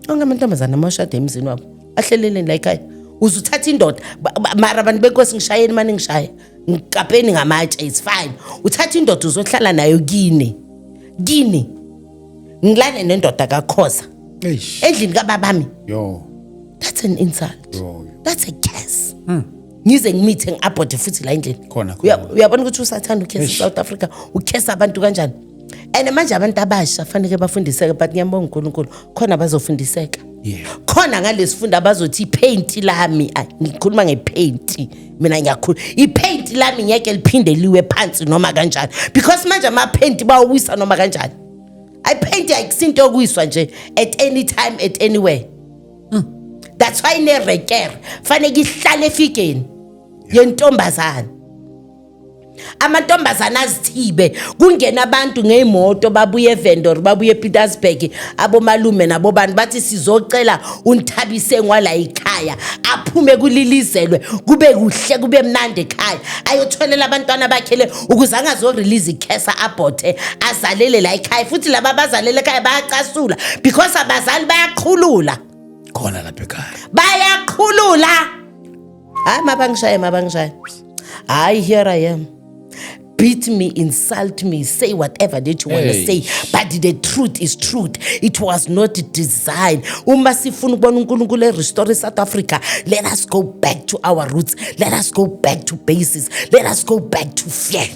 Onke amantombazane amashade emizini wabo, ahleleleni la ekhaya uze uthathe indoda. Mara abantu benkosi, ngishayeni mani, ngishaya ngikapeni ngamatshe, it's fine. Uthatha indoda uzohlala nayo kini, kini ngilale nendoda kakhoza Eish. endlini kababami. Yo. That's an insult. Yo. Yo. That's a curse. Ngize ngimithe, ngi-aborte futhi la endlini. Khona, khona. Uyabona ukuthi usathanda ukhesa Eish. South Africa ukhesa abantu kanjani? And manje abantu abasha fanele bafundiseke, but ngiyambonga uNkulunkulu, khona bazofundiseka. Khona ngalesifundo abazothi ipaint lami, ay, ngikhuluma ngepaint mina, ngiyakhuluma ipaint lami ngeke liphinde liwe phansi noma kanjani, because manje amapaint bawawisa noma kanjani. Ipaint ayikusinto yokuwiswa nje at any time, at anywhere. That's why nerekere fanele ihlale efikeni yentombazana. Amantombazana azithibe, kungena abantu ngey'moto, babuye eVendor, babuye ePietersburg, abomalume nabobani, bathi sizocela uNthabiseng wala ekhaya aphume kulilizelwe, kube kuhle, kube mnandi ekhaya, ayotholela abantwana bakhe le ukuze angazorelease i-curse, aborte, azalele la ekhaya. Futhi laba abazalele ekhaya bayacasula because abazali bayaqhulula. Khona lapha ekhaya. Bayaqhulula. Hayi, mabangishaye, mabangishaye, hayi, here I am. Beat me, insult me, say whatever that you want to Hey. say, but the truth is truth. It was not designed. Uma sifuna ukubona uNkulunkulu erestore South Africa, let us go back to our roots, let us go back to basis, let us go back to fear,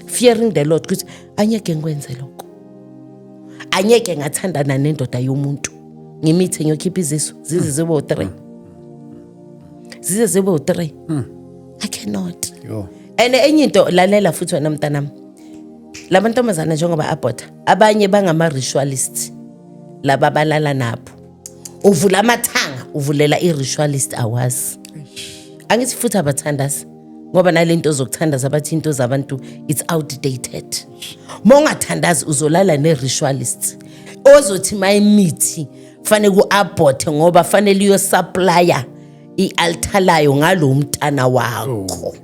fearing the Lord, ukuthi angeke ngikwenze lokho, angeke ngathandana nendoda yomuntu, ngimithe, ngiyokhipha izisu zize zibe u-3, zize zibe u-3. I cannot. Yo. And enye into, lalela futhi wena mntanami, la mantombazana njengoba aborta, abanye bangama-ritualist laba abalala nabo. Uvula amathanga, uvulela i-ritualist, awazi. Angithi futhi abathandazi, ngoba nale nto zokuthandaza bathi into zabantu, it's outdated. Uma ungathandazi uzolala ne-ritualist ozothi mayimithi fanele ku-aborte ngoba fanele iyosupplya i-altar layo ngalo mntana wakho.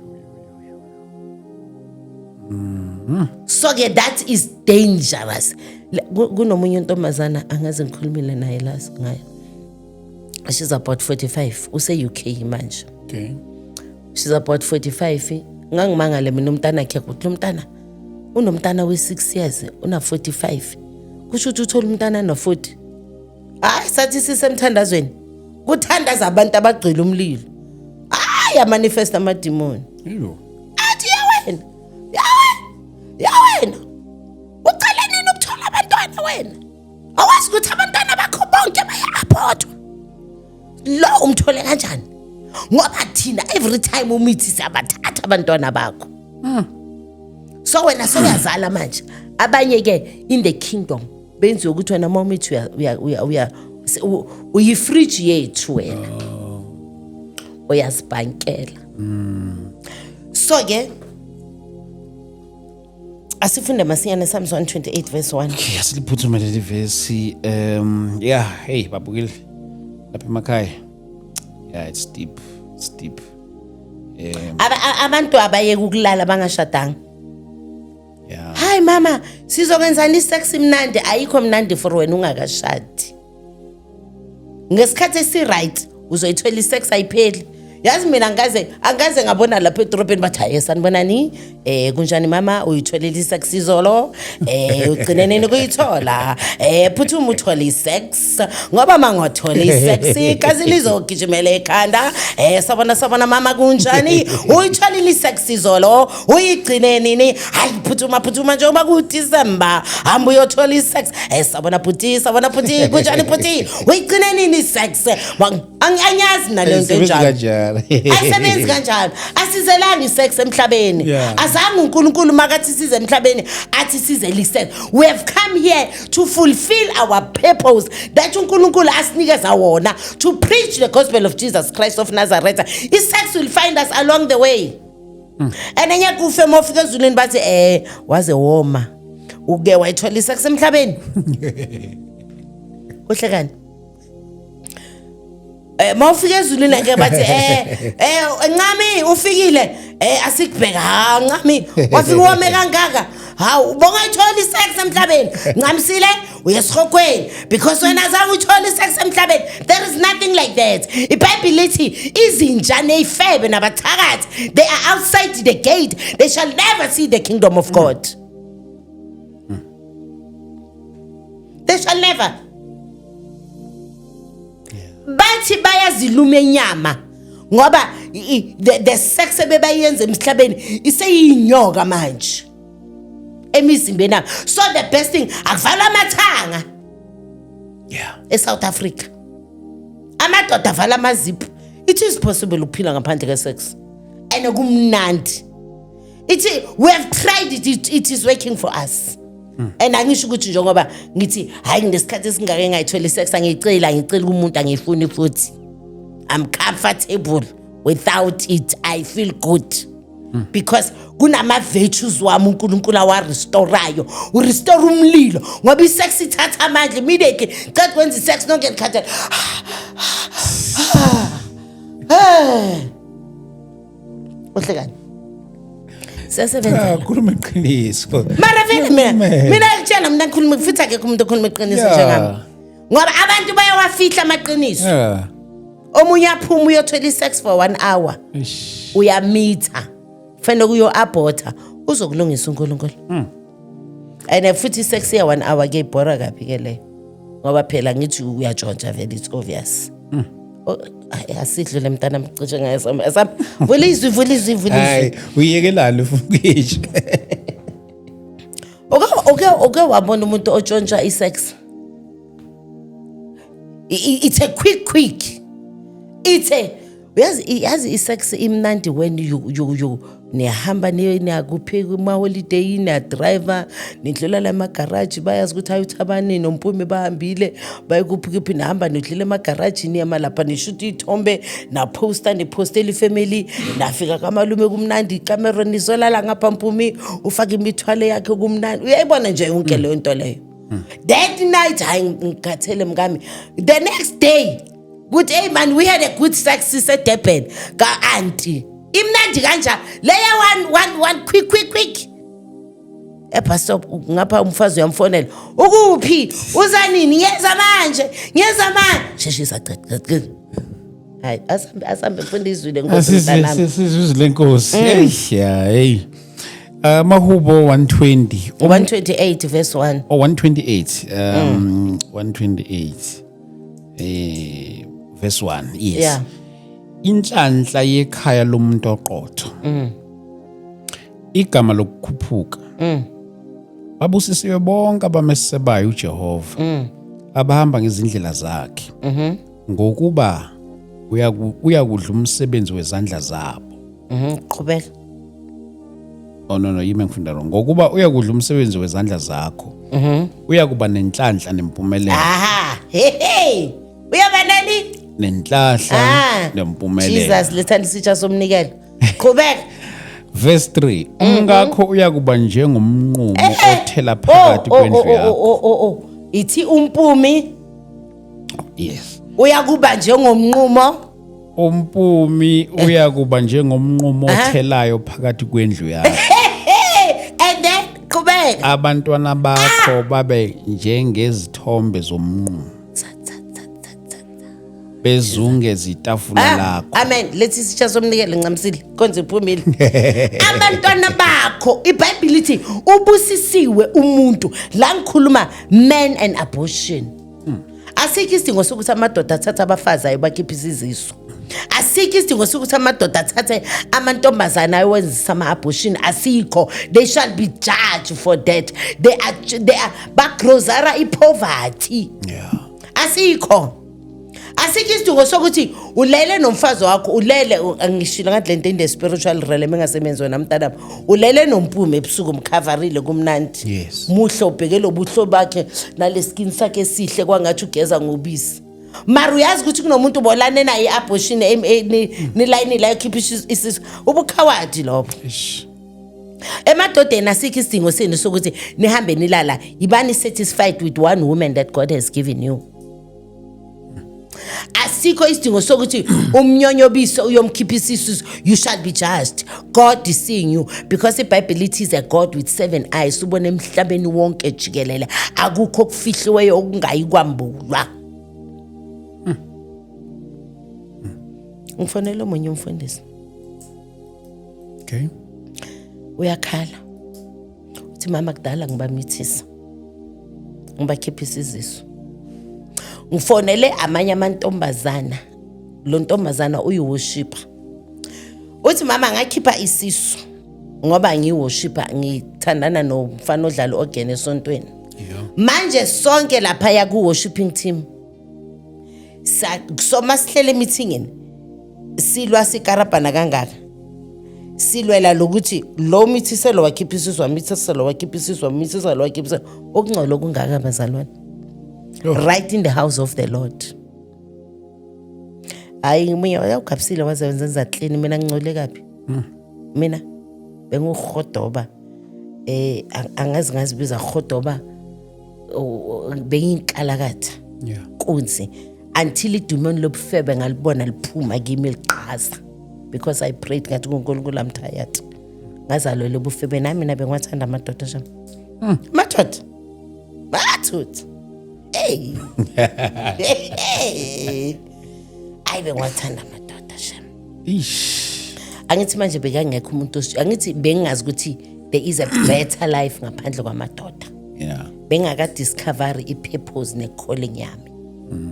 So ke that is dangerous. Kunomunye untombazana angaze ngikhulumile naye las ngayo, she's about 45, use-UK manje. She's about 45. Ngangimangale mina umntana akhe ukuthi lo mntana unomntana we-6 years, una-45, kusho ukuthi uthole umntana no-40. Hayi, sathi sisemthandazweni, kuthandaza abantu abagcwele umlilo, hayi, amanifest amadimoni. Yo. Athi ya wena, ya wena, ya wena, ucela nini ukuthola abantwana wena? Awazi ukuthi abantwana bakho bonke baya-abortwa? Lo umthole kanjani? Ngoba thina every time umithi siyabathatha abantwana bakho. So wena sewuyazala manje. Abanye ke in the kingdom benziwe ukuthi wena uma umithi uya uyifridge yethu wena. Uyazibhankela. So ke asifunde masinyane Psalms 128 verse 1. Okay, asiliphuthume leli vesi. Yeah, hey babukile lapha emakhaya. Yeah, it's deep. It's deep. Abantu abayeke ukulala bangashadanga. Yeah. Hayi mama, sizokwenzani isex imnandi? Ayikho mnandi for wena ungakashadi. Ngesikhathi esi-right uzoyithola isex, ayipheli. Yazi mina angaze ngabona lapha edorobheni bathi, hayi, sanibonani, kunjani mama, uyitholile isex izolo? Ugcine nini kuyithola? Phuthuma uthole isex, ngoba mangothola isex igazi lizogijimela ekhanda. Sabona, sabona mama, kunjani, uyitholile isex izolo, uyigcine nini? Hayi, phuthuma, phuthuma njengoba kuDisemba, hamba uyothola isex. Sabona bhuti, sabona bhuti, kunjani bhuti, uyigcine nini isex? Angiyazi naleyo nto Ayisebenzi enjalo. Kanjalo. Ayisebenzi kanjalo. Asizelanga isex emhlabeni. Azange uNkulunkulu makathi size emhlabeni athi sizele isex. We have come here to fulfill our purpose that uNkulunkulu asinikeza wona, to preach the gospel of Jesus Christ of Nazareth. Isex will find us along the way. And enye kufe mofika ezulwini bathi, waze woma, uke wayithola isex emhlabeni? Kuhle kani mawufika ezulwini ke bathi, Ncami ufikile, asikubheka. Ha, Ncami, wafika wome kangaka. Hawu, ubongayithola isex emhlabeni? Ncamisile, uyesihogweni because wena azange uthole isex emhlabeni. There is nothing like that. IBhayibheli lithi izinja ney'febe nabathakathi, they are outside the gate, they shall never see the kingdom of God. They shall never. Bathi bayaziluma enyama ngoba the sex ebebayenza emhlabeni iseyinyoka manje emizimbeni yabo. So the best thing, akuvalwa amathanga eSouth Africa, amadoda avala amazipho. It is possible ukuphila ngaphandle kwesex and kumnandi. Ithi we have tried it, it is working for us. And angisho ukuthi njengoba ngithi hayi, nginesikhathi esingake ngayithola isex, angiyiceli, angiceli kumuntu, angiyifuni futhi. I'm comfortable without it. I feel good because kunama-virtues wami uNkulunkulu awarestorayo. Urestore umlilo, ngoba isex ithatha amandla immediately. Ceda kwenza isex, nonke nikhathele. Uhle kani, siyasebenza. Ah, khuluma iqiniso. Mara vele mina ngitshela, mina ngikhuluma futhi akekho umuntu okhuluma iqiniso njengami, ngoba abantu bayawafihla amaqiniso. Omunye aphuma uyothola i-sex for one hour, Eish. uyamitha, fanele kuyo-aborta, uzokulungisa uNkulunkulu. And futhi i-sex ya one hour ke ibhora kabi ke leyo, ngoba phela ngithi uyatshontsha vele, it's obvious. Oh, ayi, asidlule mntana, mcishe ngayo sami. Vula izwi, vula izwi, vula izwi. Hayi, uyiyekelani ufuna ukuyisho? Uke wabona umuntu otshontsha i-sex? It's a quick quick, it's a uyazi, yazi i-sex imnandi when you niyahamba, niyakuphi kuma-holiday, niyadriva, nidlula la emagaraji, bayazi ukuthi hayi, uthabani noMpumi bahambile bayekuphi kuphi, nihamba nidlula emagaraji, niyema lapha, nishutha iy'thombe, naphosta, niphostela ifamily, nafika kamalume, kumnandi ikamero, nizolala ngapha, Mpumi ufake imithwalo yakhe, kumnandi. Uyayibona nje yonke leyo nto leyo. That night, hayi, ngikhathele mkami. The next day kuthi, hey man, we had a good sex siseDurban ka-auntie. Imnandi kanjani leya one one one quick quick quick ebus stop ngapha, umfazi uyamfonela, ukuphi, uza nini? Ngiyeza manje, ngiyeza manje, sheshisa, qed qed qed. Hayi, asambe, asambe, mfunda izwi lenkosi, mntanami. Sizwe lenkosi. Hey, yeah, hey. Mahubo 120. 128 verse 1. Oh, 128. 128. Verse 1. Yes. Inhlanhla yekhaya lomuntu oqotho. Igama lokukhuphuka. Babusisiwe bonke abamesebayo uJehova. Abahamba ngezindlela zakhe. Ngokuba Uyakudla umsebenzi wezandla zabo. Qhubeka. Oh no, yimi engifunda wrong. Ngokuba uyakudla umsebenzi wezandla zakho. Uyakuba nenhlanhla nempumelelo. Aha, hey hey, uyaba nani? Nenhlahla Ah, nempumelelo. Jesus, lethani isitsha somnikelo. Qhubeka. Verse 3, umkakho uyakuba njengomnqumo othela phakathi Oh, oh, kwendlu oh, yakho. oh. Ithi umpumi Yes. uyakuba njengomnqumo. Umpumi uyakuba njengomnqumo othelayo phakathi kwendlu yakho. Hey, and then qhubeka. Abantwana bakho babe njengezithombe zomnqumo, bezungeza itafula lakho. Amen. Lethi isitsha somnikelo, ncamisile, konze iphumile. Abantwana bakho, iBhayibheli lithi ubusisiwe umuntu la. Ngikhuluma men and abortion. Asikho isidingo sokuthi amadoda athathe abafazi ayo bakhiphisa izisu. Asikho isidingo sokuthi amadoda athathe amantombazane ayowenzisa ama-abortion. Asikho. They shall be judged for that. They are bagrosara i-poverty. Asikho, asikho isidingo sokuthi ulele nomfazi wakho, ulele. Angishilo ngathi lento in the spiritual realm engasebenzi. Wena mntanami, ulele nompumi ebusuku, mkhavarile, kumnandi. Muhle, ubheke lo buhlo bakhe nale skin sakhe esihle kwangathi ugeza ngobisi, mara uyazi ukuthi kunomuntu bolane naye i-abortion, nilayini la ekhipha isisu. Ubukhawadi lobo. Eish. Emadodeni, asikho isidingo senu sokuthi nihambe nilala. Yibani satisfied with one woman that God has given you. Asikho isidingo sokuthi umnyonyobiso uyomkhipha isisu. You shall be judged. God is seeing you, because iBhayibheli lithi is a God with seven eyes, ubone emhlabeni wonke jikelele. Akukho okufihliweyo okungayi kwambulwa. Ngifonele omunye umfundisi. Uyakhala, uthi, "Mama, kudala ngibamithisa, ngibakhiphisa izisu." Ngifonele amanye amantombazana. Lo ntombazana uyi-worshipper. Uthi, "Mama, ngakhipha isisu ngoba ngiyi-worshipper, ngithandana nomfana odlala organ esontweni." Manje sonke laphaya ku-worshiping team, so masihlele emithingini, silwa sikarabhana kangaka, silwela lokuthi lo mithiselo wakhipha isisu, wamithiselo wakhipha isisu, wamithiselo wakhipha isisu. Okungcola okungaka, bazalwane! Oh. Right in the house of the Lord. Hayi, munye uyawugabisile waze wenzenza clean. Mina ngingcole kabi. Mina benguhodoba, angazi ngazibiza hodoba, bengiyinkalakatha kunzi until idemon lobufebe ngalibona liphuma kimi liqhaza, because I prayed, ngathi kuNkulunkulu, I'm tired. Ngazalwela ubufebe nami. Mina bengiwathanda amadoda sham, madoda mathutha. Hey, ayi, bengiwathanda amadoda sham. Ish. Angithi manje bekangekho umuntu angithi bengingazi ukuthi there is a better life ngaphandle kwamadoda. Bengakadiscovery i-purpose ne-calling yami,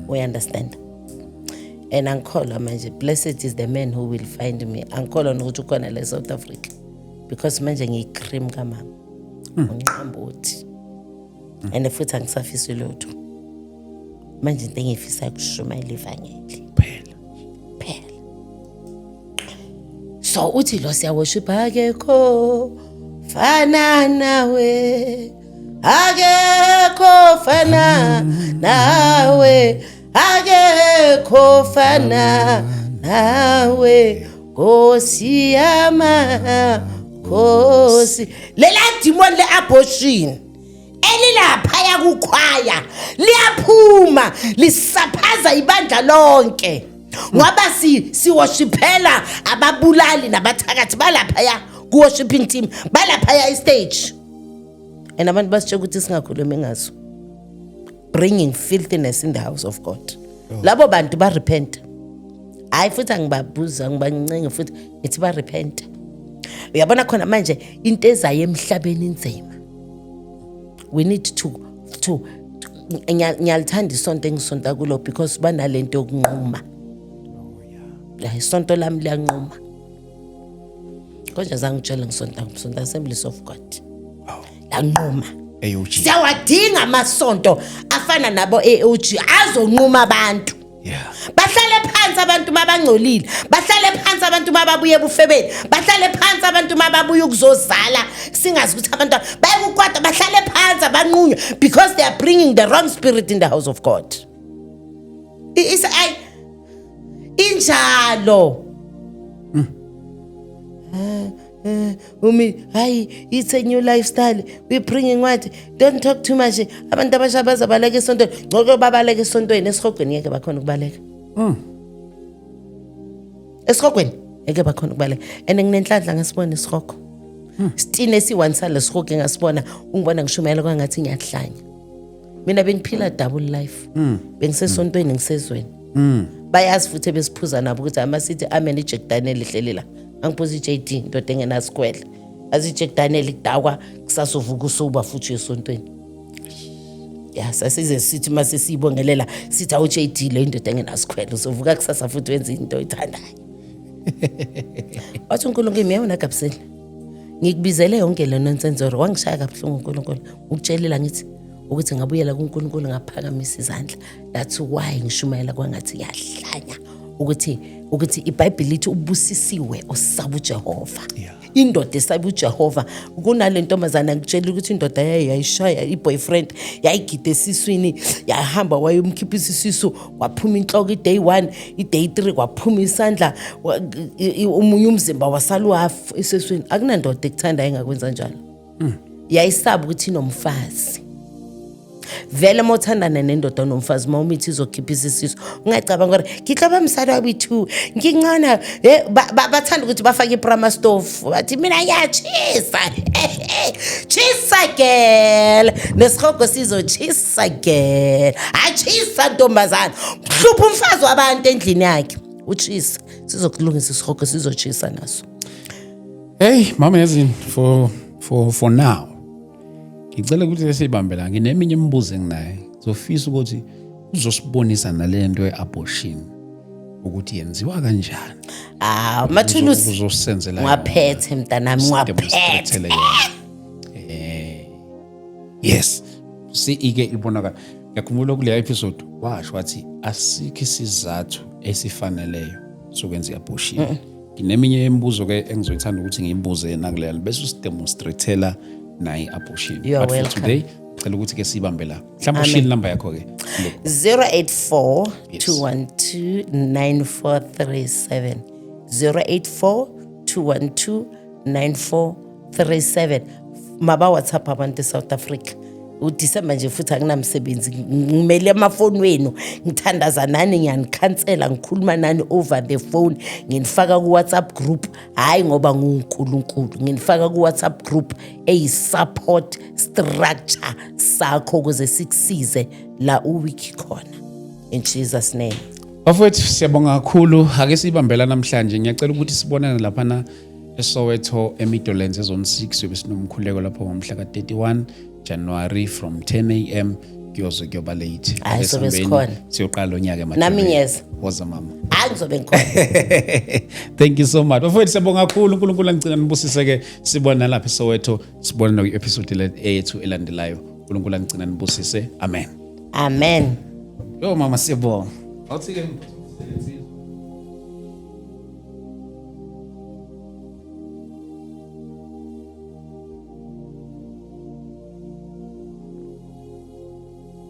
we understand? And angikholwa manje, blessed is the man who will find me. Angikholwa nokuthi ukhona la e-South Africa, because manje ngiyi-cream kamama unqambothi, and futhi angisafisi lutho manje. Into engiyifisayo kushumayela ivangeli. Phela. Phela. So uthi lo, siyaworship, akekho fana nawe, akekho fana nawe, akekho fana nawe, Nkosi yama Nkosi. Lela demon le-abortion elilaphaya kukhwaya liyaphuma, lisaphaza ibandla lonke, ngoba si siworshiphela ababulali nabathakathi balaphaya ku-worshiping team, balaphaya i-stage, and abantu basitshe ukuthi singakhulumi ngazo, bringing filthiness in the house of God. Labo bantu barepent. Hayi, futhi angibabuza, ngibancenge futhi, ngithi barepent. Uyabona khona manje into ezayo emhlabeni inzima. We need to ngiyalithanda isonto engisonta kulo, because banalento yokunquma. La isonto lami liyanquma konje, zangitshela ngisonta, ngisonta Assemblies of God, lanquma. AOG. Siyawadinga amasonto afana nabo AOG, azonquma abantu. Bahlale phansi. phansi abantu mabangcolile, bahlale phansi abantu mababuye ebufebeni, bahlale phansi abantu mababuye ukuzozala, singazi ukuthi abantu bayekukwata, bahlale phansi abanqunywe because they are bringing the wrong spirit in the house of God. Injalo. Umi hayi, it's a new lifestyle we bringing. What, don't talk too much. Abantu abasha bazabaleka esontweni, ngcono babaleka esontweni, esihogweni ngeke bakhona ukubaleka. Esihogweni ngeke bakhona ukubaleka, and nginenhlanhla, ngasibona isihogo, sitine esi-one sale sihogo engasibona. Ungibona ngishumayela kwangathi ngiyahlanya. Mina bengiphila double life, bengisesontweni, ngisezweni. Bayazi futhi ebesiphuza nabo ukuthi amasithi amen, iJack Daniel ihleli la. Angiphuza i-JD, indoda engenasikwele, azi iJack Daniel idakwa, kusasa uvuka usuba futhi uyesontweni. Ya, sasize sithi mase siyibongelela sithi, awu JD, le indoda engenasikhwele, uzovuka kusasa futhi wenze into oyithandayo. Wathi uNkulunkulu, "Yabona Gabisile, ngikubizele yonke le nonsense." Wangishaya kabuhlungu uNkulunkulu. Ukutshelela ngithi ukuthi ngabuyela kuNkulunkulu, ngaphakamisa izandla. That's why ngishumayela kwangathi ngiyahlanya, ukuthi iBhayibheli lithi ubusisiwe osaba uJehova. Indoda esaba uJehova kunale ntombazana. Ngitshela ukuthi indoda yayo yayishaya i-boyfriend, yayigida esiswini, yahamba wayomkhiphisa isisu, kwaphuma inhloko i-day 1, i-day 3 kwaphuma isandla, omunye umzimba wasala uhafu esiswini. Akunandoda ekuthanda engakwenza njalo. Yayisaba ukuthi inomfazi vele. Uma uthandana nendoda nomfazi, uma umithi izokhiphisa isisu, ungacabanga gore ke tlo ba mosadi wa boyi-two, ngincane. Bathanda ukuthi bafake iprama stove, bathi mina ngiyatshisa. Tshisa girl, nesihogo sizotshisa girl. Atshisa ntombazana, hlupha umfazi wabantu endlini yakhe, utshisa, sizokulungisa isihogo, sizotshisa naso. Hey mama, yazini, for now ngicela ukuthi sesibambe la. Ngineminye imibuzo enginayo, ngizofisa ukuthi uzosibonisa nale nto ye-abortion ukuthi yenziwa kanjani. Ah, mathulusi. Uzosenzela. Ngiwaphethe mntanami, ngiwaphethe. Demonstrate yona. Yes, si ike ibonakala. Ngiyakhumbula kule episode washo wathi asikho isizathu esifaneleyo sokwenza i-abortion. Ngineminye imibuzo ke engizoyithanda ukuthi ngiyibuze nakuleya, bese usidemonstratela naye i-abortion. You are But for welcome. today cela ukuthi ke siyibambe la. Mhlawumbe ushiye inamba yakho ke. 084 Yes. 212 9437, 084 212 9437. Maba WhatsApp abantu eSouth Africa. UDisemba nje futhi akunamsebenzi, ngimele amafoni wenu, ngithandaza nani, ngiyanikhansela, ngikhuluma nani over the phone, nginifaka ku-WhatsApp group. Hhayi ngoba nguNkulunkulu, nginifaka ku-WhatsApp group eyi-support structure sakho ukuze sikusize la uwiki khona, in Jesus name. Bafowethu, siyabonga kakhulu. Ake siyibambela namhlanje. Ngiyacela ukuthi sibonane laphana eSoweto, eMidlands, eZone 6. Yobe sinomkhuleko lapho ngomhla ka-31 January from 10 a.m. kuyoze kuyoba late. Hhayi, Ake sobe sihambeni, sikhona. siyoqala lo nyaka Nami emadolobheni. ngiyeza. Woza mama. Hayi, ngizobe ngikhona. Thank you so much. Bafowethu, siyabonga kakhulu. uNkulunkulu angigcina nibusise ke. Sibona lapha eSoweto, sibona kwi-episode yethu elandelayo. uNkulunkulu angigcina nibusise. Amen. Amen. Yo mama, siyabonga. Awuthi ke.